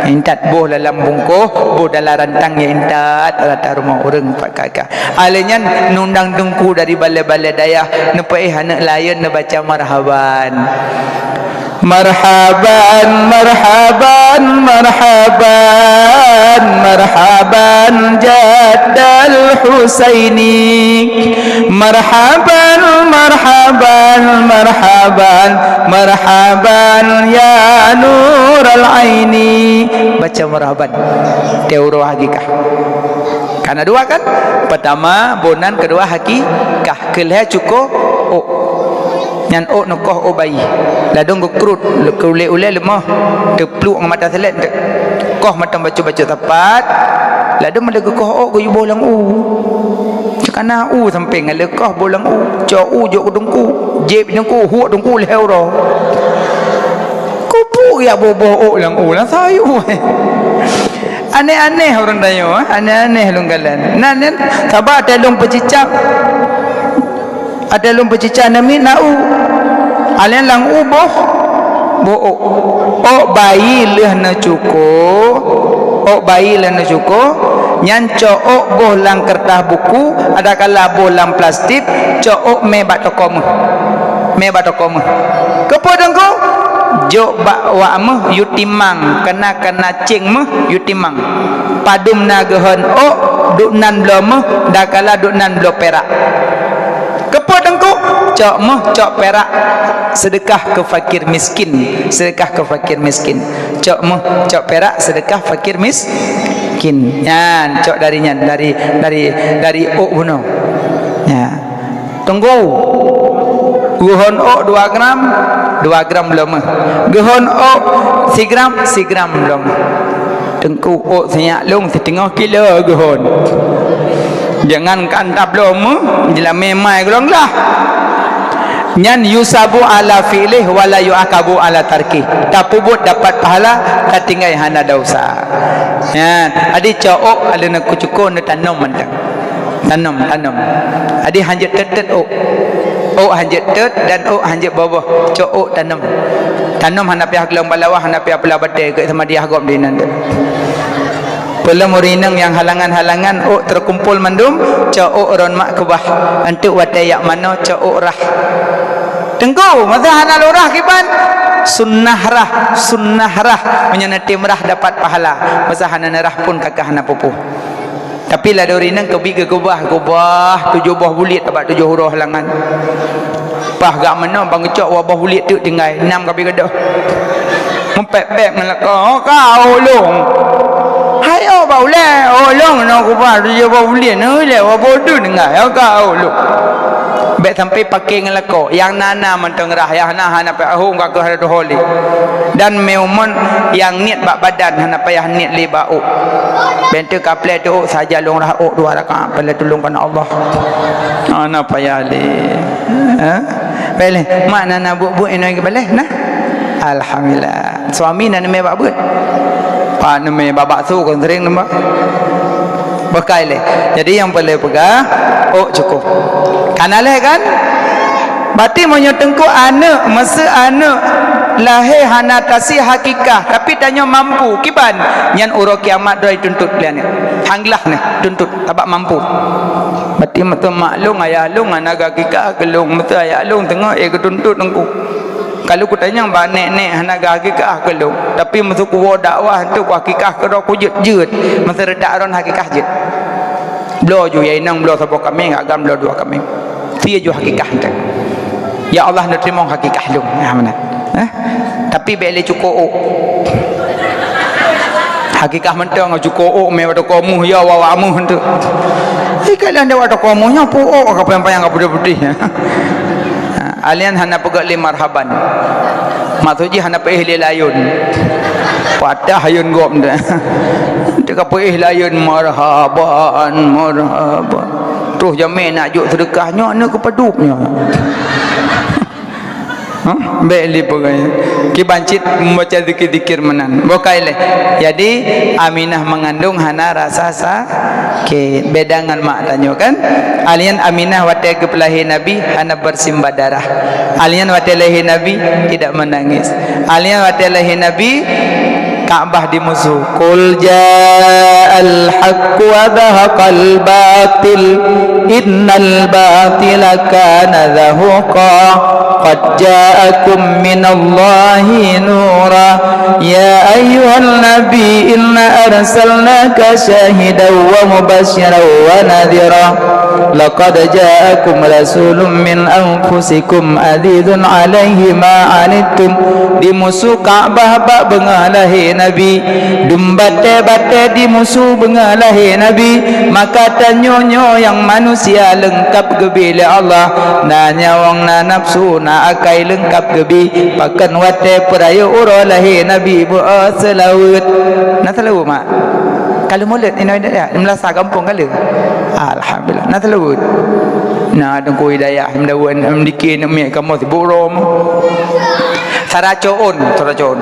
Intat boh dalam bungkôh, boh dalam rantang, ya intat rata rumoh ureueng fakir. Akhirnya neundang Teungku dari balai-balai dayah, neupeuéh aneuk layeuen neubaca marhaban. Marhaban, marhaban, marhaban, marhaban Jaddal Husaini. Marhaban, marhaban, marhaban, marhaban ya nural aini. Baca marhaban. Teuroh hakikah. Kana dua kan? Pertama boh nan, kedua hakikah, kelhèe cuko ôk. Nyan ôk neukoh ôk bayi. Ladôm geukrut, ulèe-ulèe leumoh, teupluek ngon mata seulét, koh mantong bacut-bacut sapat. Ladôm meudeh geukoh ôk geuyue boh lam u. Cukana u sampéng, lheueh koh boh lam u. Cok u jok keu Teungku, jieb Teungku, huek Teungku lhèe uroe. Keupeue jak boh-boh ôk lam u, lam sayue. Aneh-aneh ureueng tanyoe, eh? Aneh-aneh lôn kalon. Nan, nan, saban watèe lôn peucicak, watèe lôn peucicak namiet na u. Alèh lam u boh, boh ôk. Ôk bayi lheueh neucuko, ôk bayi lheueh neucuko, nyan cok ôk boh lam keureutah buku, adakala boh lam plastik, cok ôk mè bak toko méuh. Mè bak toko méuh. Keupeue Teungku? Jok bak wak méuh, yue timang, kana, kana céng méuh, yue timang. Padum na geuhon ôk, duek nan bloe méuh, dakala duek nan bloe pirak. Keupeue Teungku? Cok méuh, cok pirak, seudeukah keu fakir miskin, seudeukah keu fakir miskin. Cok méuh, cok pirak, seudeukah fakir miskin. Nyan, cok dari nyan, dari, dari, dari ôk bunoe. Nyan. Teungku, geuhon ôk dua gram, dua gram bloe méuh. Geuhon ôk sigram, sigram bloe méuh. Teungku, ôk sinyak lôn siteungoh kilo geuhon. Jangankan tabloe méuh, jilamé mai golom glah. Nyan yusabu ala fi'lih wa la yu'aqabu ala tarkih. Tapeubuet dapat pahala, tatinggai hana desya. Nyan, jadi cok ôk, alèh na kucuko neutanom mantong. Tanom, tanom. Jadi hanjeuet teut-teut ôk. Ôk hanjeuet teut dan ôk hanjeuet boboh. Cok ôk tanom. Tanom hana payah geulong bak lawah, hana payah pula batèe, keu sama diah gob di nan teuk. Peulom ureueng inong nyang halangan-halangan ôk teukumpul mandum, cok ôk ron mak keubah. Enteuk watèe jak manoe cok ôk rhah. Teungku, masa hana lôn rhah kiban? Sunnah rhah, sunnah rhah. Meunyoe neutem rhah dapat pahala. Masa hana neurhah pun kakah hana peue-peue. Tapi ladôm ureueng inong keubiet geukeubah, keubah tujoh boh buliet bak tujoh uroe halangan. Paih jak manoe ban geucok dua boh buliet teuk tinggai, nam ka bri keudeuh. Meupék-pék ngon lakoe, "Oh, ka ôk lôn." Hai ôk bak ulèe, "Ôk lôn nyoe keubah tujoh boh buliet, nyoe lé dua boh deueng tinggai, oh, ka ôk lôn." Bèk sampai paké ngon lakoe, nyang na-na mantong rhah, nyang hana, hana payah hom ka keuh hana tuho lé. Dan meu'en nyang niet bak badan hana payah niet lé bak ôk. Bèk teuk kaplé teuh ôk saja lôn rhah ôk dua rakaat, pahala tulông keu Allah. Hana payah lé. Ha? Bèk lé, mak na, na buet-buet inoe geubalèe, nah. Alhamdulillah. Suami na neumè bak beuet. Pak neumè bak bakso kon sering nembak. Beukai lé. Jadi nyang peureulèe peugah, ôk cukup. Ka na lhèe kan? Berarti meunyoe teungku aneuk, meuseu aneuk lahé hana tasi hakikah, tapi tanyoe mampu, kiban, nyan uroe kiamat droe jituntut lé aneuk. Han glah neh, tuntut, sabab mampu. Berarti meuseu mak lôn, ayah lôn hana geuhakikah keu lôn, meuseu ayah lôn teungoh ék geutuntut teungku. Ka lheueh kutanyong bak nèk-nèk hana geuhakikah keu lôn, tapi meuseu kuwoe dakwah tu kuhakikah keudroe kujeuet-jeuet, meuseu reudak droen hakikah jeuet. Bloe ju ya inong bloe saboh kaméng, agam bloe dua kaméng. Sia ju hakikah tu. Ya Allah, neuteurimong hakikah lôn. Nah, meunan. Eh? Tapi bèk lé cuko ôk. Hakikah mantong cuko ôk mé watèe komuh ya wawa muh tu. Ih, kalian dewa watèe komuh nya pu ôk ka payang-payang ka putih-putih. Ha, alian hana peugah lé marhaban. Maksud jih hana peuéh lé layeun. Patah ayeun gop ndak. Teuka peuéh layeun marhaban, marhaban. Terus jamé nak jok seudeukah nyoe aneuk keupadub nyoe. Hah? Bèk lé peugah. Kiban cit membaca zikir-zikir meunan. Bokai lé. Jadi Aminah mengandung hana rasa sakit. Beda ngon mak tanyoe kan. Alian Aminah watèe geupeulahé Nabi hana bersimbah darah. Alian watèe lahé Nabi tidak menangis. Alian watèe lahé Nabi Ka'bah dimusu. Qul ja'al haqq wa zahaqal batil, innal batila kana zahuqa. Qad ja'akum minallahi nura. Ya ayyuhan nabi, inna arsalnaka syahidan wa mubasyiran wa nadhira. Laqad ja'akum rasulun min anfusikum azizun alaihi ma anittum. Dimusu Ka'bah bak beungoh lahé Nabi. Dum batèe-batèe dimusu beungoh lahé Nabi. Maka tanyoe nyoe nyang manusia leungkap geubri lé Allah. Na nyawöng, na nafsu, na akai leungkap geubri. Pakon watèe peurayeuk uroe lahé Nabi beu seulaweuet. Na seulaweuet, mak? Ka lheueh mulod, inoe ya, meulasa gampông ka lheueh. Alhamdulillah. Na seulaweuet. Na Teungku Hidayah, meudawan, meudiké, neuk miet kamoe sibuk rom. Sara coon, sara coon.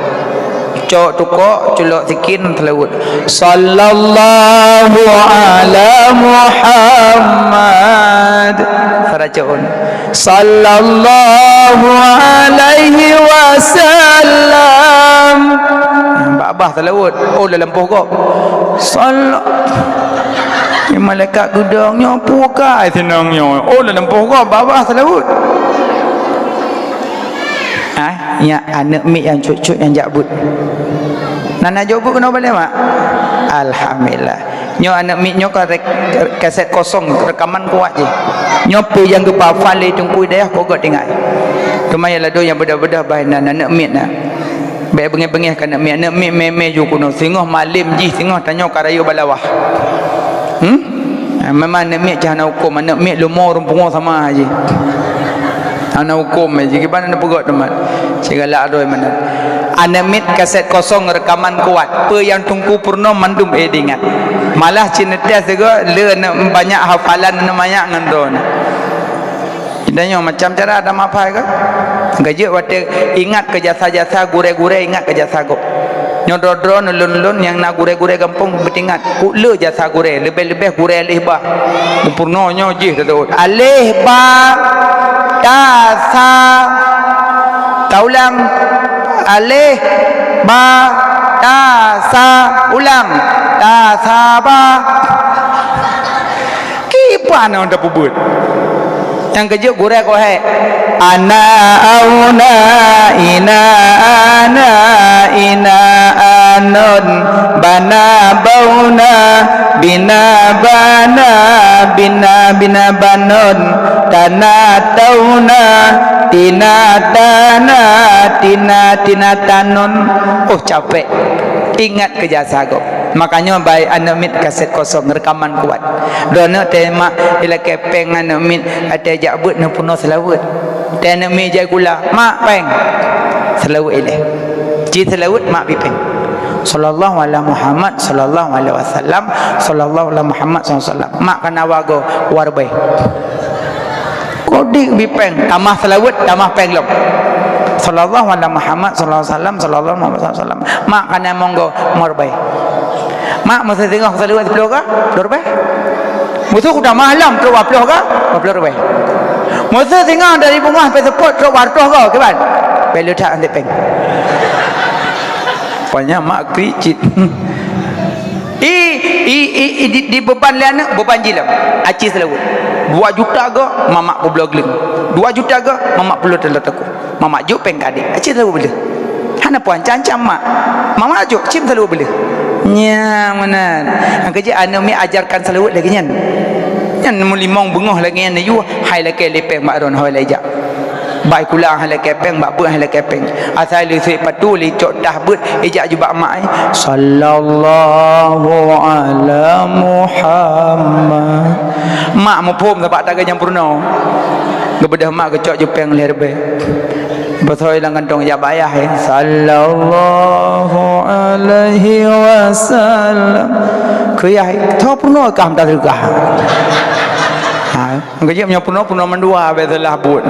Cok tukok, culok sikin, seulaweuet. Sallallahu ala Muhammad. Sara coon. Sallallahu alaihi wasallam. Babah seulaweuet. Oh, lam poh gob. Sal-, malaikat geudong nyoe pukai sinong nyoe. Oh, lam poh gob, babah seulaweuet. Ah, nyan aneuk miet nyang cut-cut nyang jak beuet. Na, na jok beuet keunoe balek, mak? Alhamdulillah. Nyoe aneuk miet nyoe ka rek-, kaset kosong, rekaman kuat jih. Nyoe peue nyang geupeugah lé Teungku Hidayah, kok geuingat. Teuma ya ladôm nyang beudôh-beudôh bah inan aneuk miet na. Bèk beungèh-beungèh keu aneuk miet, aneuk miet mè-mè ju keunoe. Singoh malem jih, singoh tanyoe ka rayeuk bak lawah. Hmm? Ah, memang aneuk miet cit hana hukôm, aneuk miet leumo ureueng pungo sama jih. Hana hukôm jih, kiban aneuk peugöt teuma. Sigalak droe meunan. Aneuk miet kaset kosong rekaman kuat. Peue nyang Teungku peurunoe mandum éh diingat. Malah cit neuteh sigoe le aneuk banyak hafalan aneuk manyak ngon droeneuh. Tanyoe macam cara ada mapai kan? Geujeuet watèe ingat keu jasa-jasa gurèe-gurèe, ingat keu jasa gob. Nyoe droe-droe ulôn-ulôn nyang na gurèe-gurèe gampông beutingat. Kok le jasa gurèe, leubeh-leubeh gurèe aleh ba. Meupeurunoe nyoe jih teuteuôt. Aleh ba ta sa. Taulang. Aleh ba ta sa. Ulang. Ta sa ba. Kiban nyang tapeubuet. Nyang keujeuet gurèe keuhai. Ana auna ina ana ina anon bana bauna bina bana bina bina banon tana tauna tina tana tina tina tanon. Oh, capek. Ingat keu jasa gob. Makanya bai aneuk miet kaset kosong rekaman kuat. Droeneuh teuh mak ilakèe péng aneuk miet, watèe jak beuet neupeurunoe seulaweuet. Teuh aneuk miet jai gula, "Mak, péng." Seulaweuet ilèe. Ci seulaweuet mak bri péng. Sallallahu ala Muhammad, sallallahu alaihi wasallam, sallallahu ala Muhammad, sallallahu alaihi wasallam. Mak kana wago, war bai. Kodik bri péng, tamah seulaweuet, tamah péng lom. Sallallahu ala Muhammad, sallallahu alaihi wasallam, sallallahu alaihi wasallam. Mak kana monggo meureubai. Mak, meuseu singoh saleuwat siplôh ga? Dua ribèe. Meuseu kuda malam trok dua ploh ga? Dua ploh ribèe. Meuseu singoh dari bungah peuseupôt trok dua ratus ga, kiban? Bèk le that anté péng. Pokoknya mak krik cit. I, i, i, i, di, di beban lé aneuk, beban jih lom. Aci seulaweuet. Dua juta ga, mamak peubloe gleueng. Dua juta ga, mamak peuleueh teuloh takue. Mamak jok péng keu adék. Aci seulaweuet beuleueh. Hana peue ancam-ancam mak. Mamak jok, cim seulaweuet beuleueh. Nyan meunan. Nyang keujeuet aneuk miet ajarkan seulaweuet lagèe nyan. Nyan meulimong beungoh lagèe nyan neuyue, hai lakèe lé péng bak droeneuh, hai lé jak. Bak sikula han lakèe péng, bak beuet han lakèe péng. Asai le sép patu, le cok tah beuet, ijak jubak mak ai. Sallallahu ala Muhammad. Mak muphom sabab taga nyang peurunoe. Geubeudôh mak geucok ju péng lhèe ribèe. Beutôi lam kantong jak bak ayah, eh. Sallallahu alaihi wasallam. Keu yah, eh, tho peurunoe kah meutaseudeukah. Ha. Maka jih meunyoe peunoh, peunoh mandua, biasalah buet.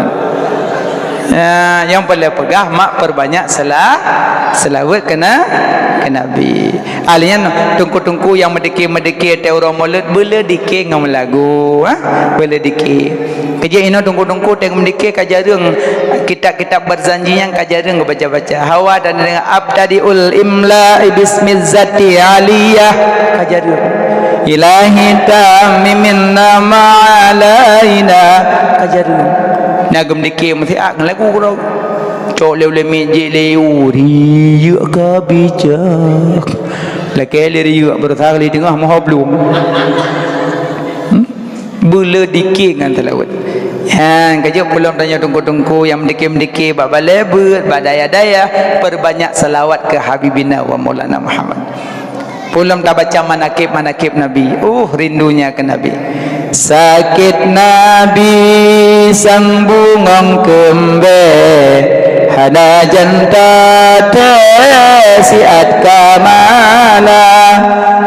Ya, nyang paleng peugah mak perbanyak sela-, selawat keu na-, keu Nabi. Ahli nyan teungku-teungku nyang meudike-meudike teuh uroe Maulud, beuleu dike ngon meulagu, ha? Beuleu dike. Keujeuet inoe teungku-teungku teuh meudike ka jareueng kitab-kitab Barzanji nyan ka jareueng geubaca-baca. Hawa dan dengan abtadiul imla bismizzati aliyah ka jareueng. Ilahi tammimin nama alaina ka jareueng. Na geumdike meusiat ngon lagu keudroe. Cok lé ulèe mijék lé uri yeuek ka bijak. Lakèe lé riyuek beureusa kali teungoh moho blum. Hmm? Beuleu dike ngon seulaweuet. Nyan ka jeuet peulom tanyoe teungku-teungku nyang meudike-meudike bak balèe beuet, bak dayah-dayah, perbanyak selawat keu Habibina wa Maulana Muhammad. Peulom tabaca manakib-manakib Nabi. Uh, rindunya keu Nabi. Sakét Nabi sang bungong keumbée, hana jan taté siat kamala.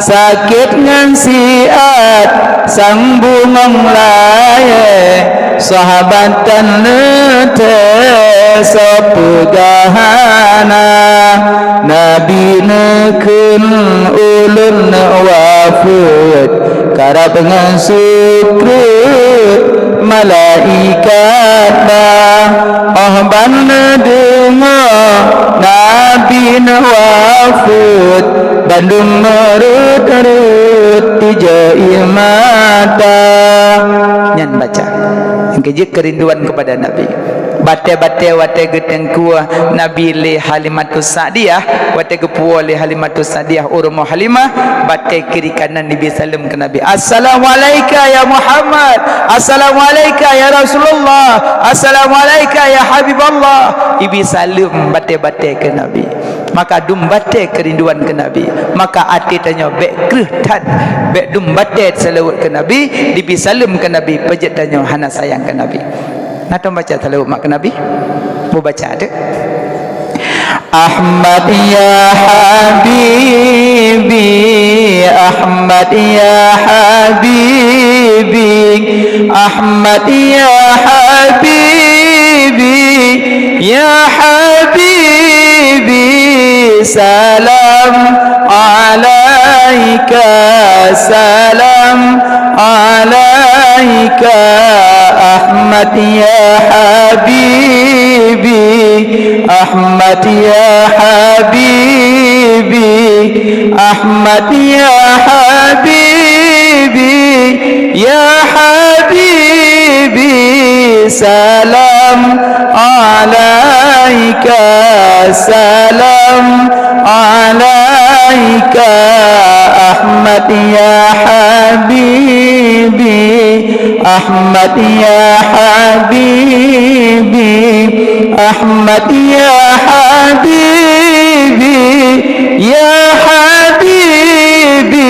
Sakét ngon siat sang bungong layée, sahabat tan neutée soe peugah hana. Nabi neukheun ulôn wafeuet, karab ngon sukreut malaikat ba. Óh ban neudeungoe Nabi neuwafeuet, bandum meureuet-reuet tijak ié mata. Nyan baca. Nyang keujeuet keurinduan keupada Nabi. Batée-batée watée geuteungku Nabi lé Halimatus Sa'diyah, watée geupuwoe lé Halimatus Sa'diyah u rumoh Halimah, batée kiri kanan ibi saleuem keu Nabi. "Assalamualaika ya Muhammad, assalamualaika ya Rasulullah, assalamualaika ya Habiballah." Ibi saleuem batée-batée keu Nabi. Maka dum batée keurinduan keu Nabi, maka até tanyoe bék kreueh that, bék dum batée seulaweuet keu Nabi, dibi saleuem keu Nabi, peujeuet tanyoe hana sayang keu Nabi. Na tom baca seulaweuet mak keu Nabi? Beubaca deh. Ahmad ya habibi, Ahmad ya habibi, Ahmad ya habibi, ya habibi, salam alaika, salam alaika, Ahmad ya habibi, Ahmad ya habibi, Ahmad ya habibi, ya habibi, salam alaika, salam alaika, Ahmad ya habibi, Ahmad ya habibi, Ahmad ya habibi, ya habibi,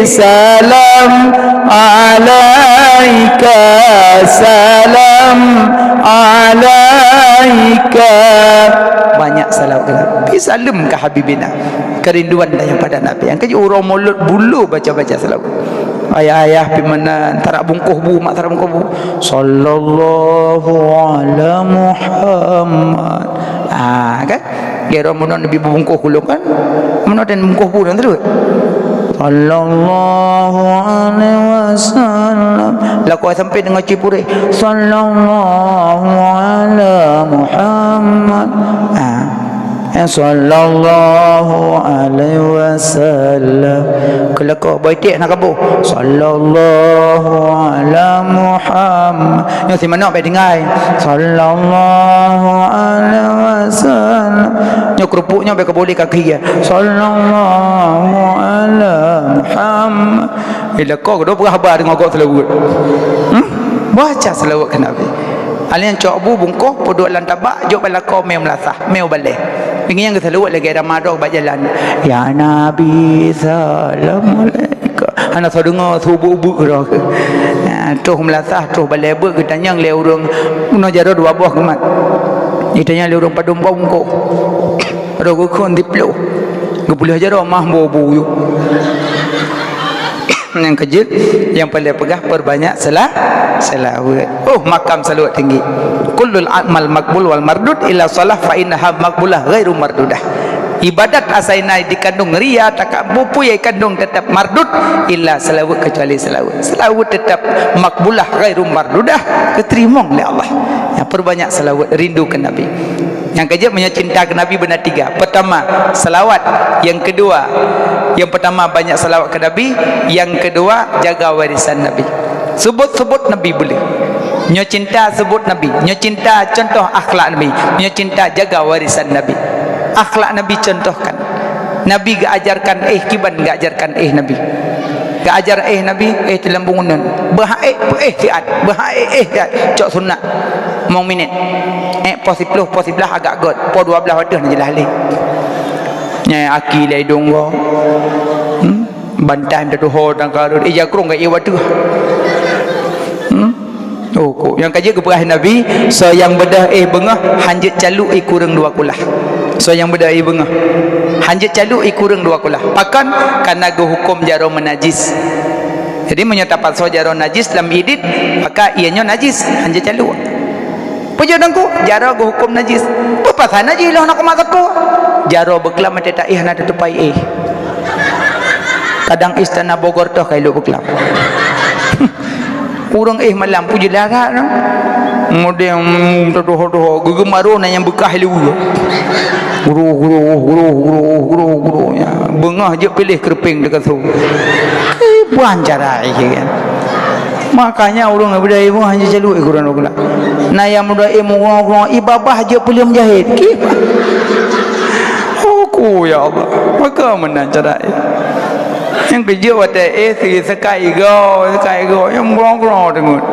salam alaika, salam alaika. Banyak salawat keu Nabi. Saleuem keu Habibina. Keurinduan tanyoe pada Nabi. Nyang keujeuet uroe Maulud buleue baca-baca salawat. Ayah-ayah pih meunan, tarak bungkôh bu, mak tarak bungkôh bu. Sallallahu ala Muhammad. Kira meunan Nabi beubungkôh kulong kan? Meunan dan bungkôh bu dan terus. Sallallahu alaihi wasallam. Lakoe sampai deungon cipureh. Sallallahu ala Muhammad. Ha. Eh, sallallahu alaihi wasallam. Keu lakoe boh iték na kaboh. Sallallahu ala Muhammad. Nyoe si manok bèk tinggai. Sallallahu alaihi wasallam. Nyoe keurupuk nyoe bèk kaboh lé kaki ya. Sallallahu ala Muhammad. Eh, lakoe keudroe peugah haba deungon gob seulaweuet. Hmm? Baca seulaweuet keu Nabi. Alèh nyan cok bu bungkôh, peuduek lam tabak, jok bak lakoe mè meulasah, mè u balèe. Ingieng geuseulaweuet lagèe Ramadan bak jalan. Ya Nabi, salam alaika. Hana soe deungoe, su ubeuek-ubeuek keudroe. Ha, troh meulasah, troh balèe beuet, geutanyong lé ureueng, meunoe jaroe dua boh geumat. Geutanyong lé ureueng padum boh bungkôh. Padahai geukheun siplôh. Geupeuleueh jaroe mah boh bu yuk. Nyang keujeuet, nyang paleng peugah, perbanyak sela-, selaweuet. Oh, makam selaweuet tinggi. Kullul amal maqbul wal mardud illa shalah fa innaha maqbulah ghairu mardudah. Ibadat asai na dikandung ria, takabur, peue nyang dikandung tetap mardud, illa selaweuet, kecuali selaweuet. Selaweuet tetap maqbulah ghairu mardudah, geuteurimong lé Allah. Ya, perbanyak selaweuet, rindu keu Nabi. Nyang keujeuet, meunyoe cinta keu Nabi beuna tiga. Pertama, selawat. Yang kedua, yang pertama banyak selawat keu Nabi. Yang kedua, jaga warisan Nabi. Sebut-sebut Nabi boleh. Nyoe cinta sebut Nabi. Nyoe cinta contoh akhlak Nabi. Nyoe cinta jaga warisan Nabi. Akhlak Nabi contohkan. Nabi geuajarkan éh kiban geuajarkan éh Nabi. Geuajar éh Nabi, éh teuh lam bangunan. Beuhak éh, éh siat. Beuhak éh, éh siat. Cok sunat. Limong minit. Éh poh siplôh, poh siblaih agak göt. Poh dua blaih watèe na jeulaih lé. Nyang aki lé idong goe. Hmm? Bantai meututoe tangka rot. Ija krong ka ié watèe. Hmm? Oh, kok. Nyang ka jeuet geupeugah Nabi, soe nyang beudôh éh beungoh, hanjeuet calok ié kureueng dua kulah. Soe nyang beudôh éh beungoh, hanjeuet calok ié kureueng dua kulah. Pakon? Karena geuhuköm jaroe meunajis. Jadi, meunyoe tapasoe jaroe najis lam idit, maka ié nyoe najis, hanjeuet calok. Peue jeuet Teungku? Jaroe geuhuköm najis. Peue pasai najis lôn hana kumat sapeue? Jaroe beuklam watèe taéh hana tatupai éh. Kadang istana Bogor toh ka ilok beuklam. Ureueng éh malam, peue jeuet larat nyoe. Model, hmm, teudoh-doh, geugeumaru na nyang beukah lé uroe. Guru, guru, guru, guru, guru, guru, ya. Beungoh jeuet piléh keureupeng teuka su. Kiban cara éh kan. Makanya ureueng beudôh éh beungoh hanjeuet calok ié kureueng dua kulah. Na nyang beudôh éh beungoh, ié babah jeuet peuleuem jahét. Kiban. Hukum ya Allah. Maka meunan cara éh. Nyang keujeuet watèe éh si seukai igoe, seukai igoe nyang grong-grong teungeut.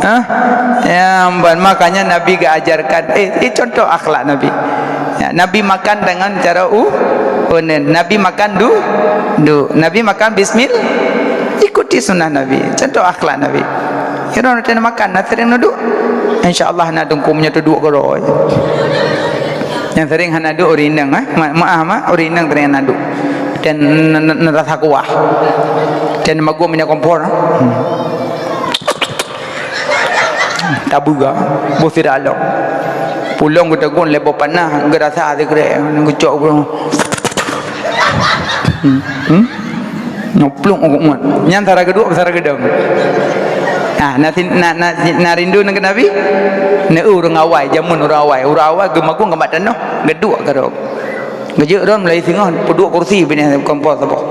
Hah? Nyang ban makanya Nabi geuajarkan, éh, éh contoh akhlak Nabi. Ya, Nabi makan dengan cara u-, uneun. Nabi makan du-, du. Nabi makan bismil-, ikuti sunnah Nabi. Contoh akhlak Nabi. Kira na makan, na sering neuduek. Insya Allah na Teungku meunyoe teuduek keudroe. Nyang sering hana duek ureueng inong, eh. Ma-, maaf, mak, ureueng inong sering hana duek. Dan n-, n-, n-, rasa kuah. Dan magom minyak kompor. Hmm. Tabu ga, boh sira lom. Pulong geutegun lé boh panah, geurasa sikrek, geucok geuh. Hmm. Hmm? Nyoplok u kumat. Nyan sara geuduek, sara geudong. Ah, na, na, na, na rindu nang keu Nabi? Na ureueng awai, jameun ureueng awai. Ureueng awai geumakung geumat tanoh, geuduek keudroe. Geujeuet droen mulai singoh peuduek kursi binéh kompor saboh.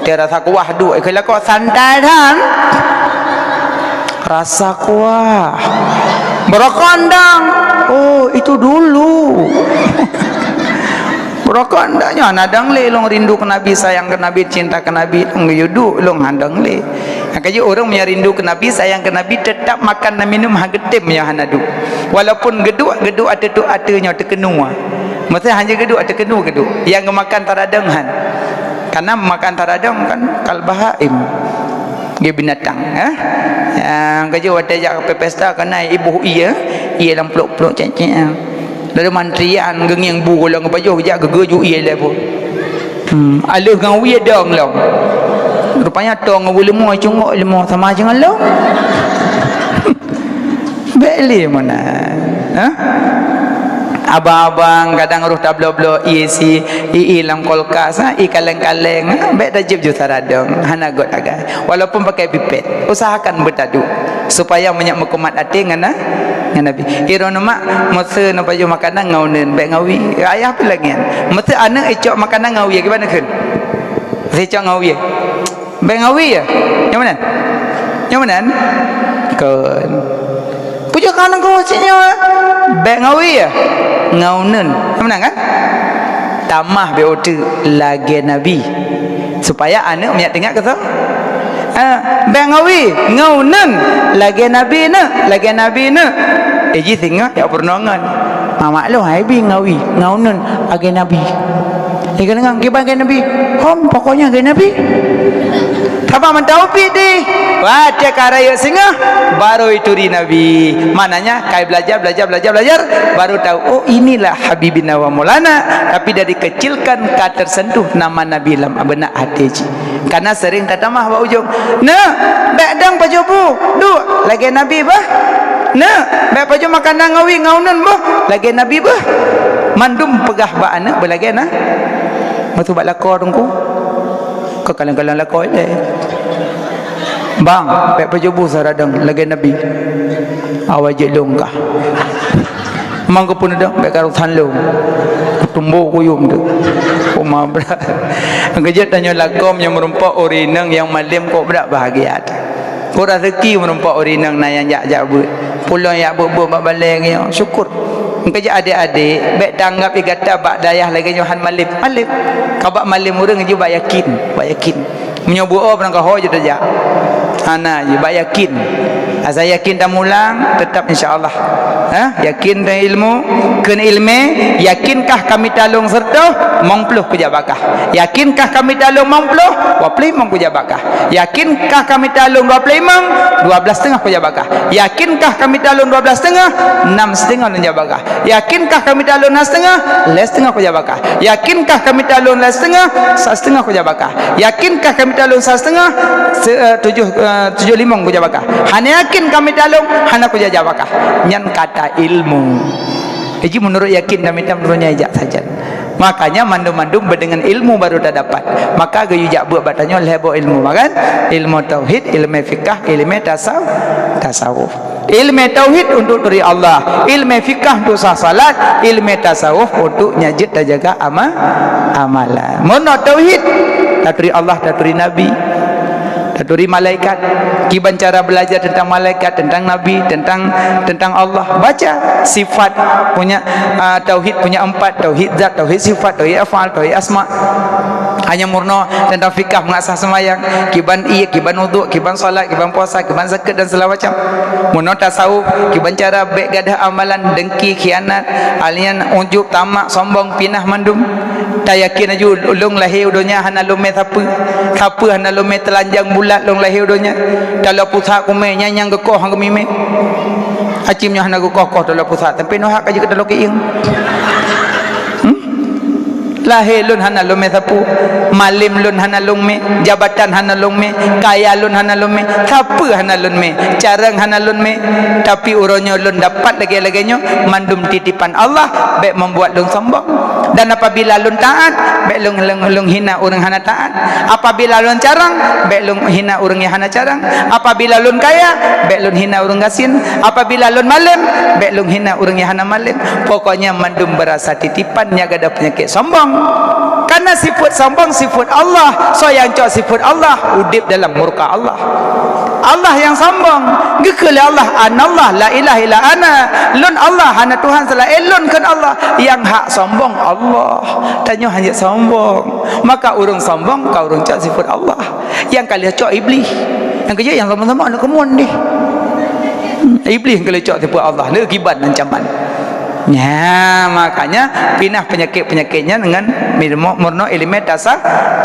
Teu rasa kuah duek, ikeu lakoe santai that. Rasa kuah. Beurokon dang. Oh, itu dulu. Beurokon dang nyoe na dang lé lôn rindu keu Nabi, sayang keu Nabi, cinta keu Nabi, lôn geuyue duek, lôn han dang lé. Nyang ka jeuet ureueng meunyoe rindu keu Nabi, sayang keu Nabi, teutap makan dan minum han geutem meunyoe hana duek. Walaupun geuduek, geuduek ateueh, ateueh nyoe teukeunua. Meusé hana geuduek, teukeunua geuduek. Nyang geumakan taradong han. Karena makan taradong kan kal bahaim. Geu binatang, eh? Nyang ka jeuet watèe jak pesta kana iboh ié, ié lam plok-plok cek-cek. Lalu mantrian geungieng bu lom geupajoh jak geugeuju ié lé bu. Hmm, aleuh ngon wie dong lom. Rupanya tong ngon bu leumo cungok leumo sama je ngon lom. Bèk lé meunan. Ha? Abang-abang kadang roh tabloe-bloe ie si, ie lam kulkas, ha, ie kaleng-kaleng, ha, bèk tajieb ju saradong, hana göt agai. Walaupun pakai pipet, usahakan beutadu supaya meunyo meukumat até ngon na-, ngon Nabi. Iroe nyoe mak, meuseu na pajoh makanan ngon uneuen, bèk ngon wie. Ayah pih lagèe nyan. Meuseu aneuk icok makanan ngon wie, kiban kheun? Meuseu icok ngon wie. Bèk ngon wie ya? Nyang meunan? Nyang meunan? Kon. Pujoe kan nanggroe cit nyoe. Bèk ngon wie ya? Ngon uneuen. Nyang meunan kan? Tamah bèk uteuk lagèe Nabi. Supaya aneuk meunyo teuingat keu soe? Ha, bèk ngon wie, ngon uneuen. Lagèe Nabi neuk, lagèe Nabi neuk. Eh, jih singoh jak peurunoe ngon. Mamak lôn hai bi ngon wie, ngon uneuen lagèe Nabi. Lagèe ngon kiban lagèe Nabi. Hom, pokoknya lagèe Nabi. Haba mantong ubit deh. Watèe ka rayeuk singoh, baru ituri Nabi. Maknanya, kai belajar, belajar, belajar, belajar, baru tahu, oh, inilah Habibina wa Maulana. Tapi dari kecil kan ka tersentuh nama Nabi lam benak hati cit. Karena sering tatamah bak ujong. Neuk, bèk dong pajoh bu, duek lagèe Nabi bah. Neuk, bèk pajoh makanan ngon wie ngon uneuen bah, lagèe Nabi bah. Mandum peugah bak aneuk beulagèe na. Meuseu bak lakoe teungku. Keu kalon-kalon lakoe ilèe. Bang, bèk pajoh bu saradong lagèe Nabi. Awai jeuet lôn kah. Mang keupeue neudong bèk karu than lôn. Kutumbok kuyum tu. Uma brat. Keujeuet tanyoe lakoe nyang meurumpok ureueng inong nyang malem kok brat bahagia. Kok raseuki meurumpok ureueng inong na nyang jak-jak beuet. Pulon jak beuet-beuet bak balèe nyoe, syukur. Keujeuet adék-adék, bèk tanggap gata bak dayah lagèe nyoe han malem. Malem. Ka bak malem ureueng ju bak yakin, bak yakin. Meunyoe beuo barangkaho jeuet tajak. Hana jih, bak yakin. Asai yakin tamulang, teutap insya Allah. Ha? Yakin teuilmu, kheun ileumèe, yakinkah kami talông seureutoh, limong ploh kujak bak kah. Yakinkah kami talông limong ploh, dua ploh limong kujak bak kah. Yakinkah kami talông dua ploh limong, dua blaih siteungoh kujak bak kah. Yakinkah kami talông dua blaih siteungoh, nam siteungoh lôn jak bak kah. Yakinkah kami talông nam siteungoh, lhèe siteungoh kujak bak kah. Yakinkah kami talông lhèe siteungoh, sa siteungoh kujak bak kah. Yakinkah kami talông sa siteungoh, se-, eh, tujoh, eh, tujoh limong kujak bak kah. Hana yakin kami talông, hana kujak jak bak kah. Nyan kata ilmu. Jadi menurut yakin dan mita menurutnya ijak sajan. Makanya mandum-mandum beudeungon ilmu baru tadapat. Maka geuyue jak beuet bak tanyoe lhèe boh ilmu, kan? Ilmu tauhid, ilmu fikah, ilmu tasaw-, tasawuf. Ilmu tauhid untuk turi Allah, ilmu fikah untuk sah salat, ilmu tasawuf untuk nyang jeuet tajaga ama-, amalan. Meunoe tauhid, taturi Allah, taturi Nabi, taturi malaikat. Kiban cara belajar tentang malaikat, tentang Nabi, tentang, tentang Allah. Baca sifat punya, ah, tauhid punya empat, tauhid zat, tauhid sifat, tauhid afal, tauhid asma. Hanya meurunoe tentang fikah mengasah sembahyang, kiban ie, kiban uduk, kiban salat, kiban puasa, kiban zakat dan segala macam. Meurunoe tasawuf, kiban cara bèk gadoh amalan, dengki, khianat, alian, ujub, tamak, sombong, pinah mandum. Tayakin aju lôn lahé u donya hana lôn mè sapeue. Sapeue hana lôn mè, teulanjang bulat lôn lahé u donya. Taloe pusat kumè, nyan nyang geukoh han geumimè. Acim nyoe hana geukoh-koh taloe pusat, tapi neuhak ka jeuet keu taloe keuieng. Hmm? Lahé lôn hana lôn mè sapeue, malem lôn hana lôn mè, jabatan hana lôn mè, kaya lôn hana lôn mè, sapeue hana lôn mè, carông hana lôn mè. Tapi uroe nyoe lôn dapat lagèe-lagèe nyoe, mandum titipan Allah, bèk membuat lôn sombong. Dan apabila lôn taat, bèk lôn, lôn, lôn hina ureueng hana taat. Apabila lôn carông, bèk lôn hina ureueng nyang hana carông. Apabila lôn kaya, bèk lôn hina ureueng gasien. Apabila lôn malem, bèk lôn hina ureueng nyang hana malem. Pokoknya mandum beurasa titipan nyang gadoh peunyakét sombong. Karena sifat sombong sifat Allah. Soe nyang cok sifat Allah, udép dalam murka Allah. Allah nyang sombong. Geukheun lé Allah, "Anallah la ilaha illa ana." Lôn Allah, hana Tuhan seulaén lôn, kheun Allah. Nyang hak sombong Allah. Tanyoe hana sombong. Maka ureueng sombong ka ureueng cok sifat Allah. Nyang ka lheueh cok Iblih. Nyang keujeuet nyang sombong-sombong aneuk keumuen deh. Iblih nyang ka lheueh cok sifat Allah. Lheueh kiban ancaman. Nya, makanya pinah peunyakét-peunyakét nyan ngon meurunoe ileumèe tasa-, tasawuf.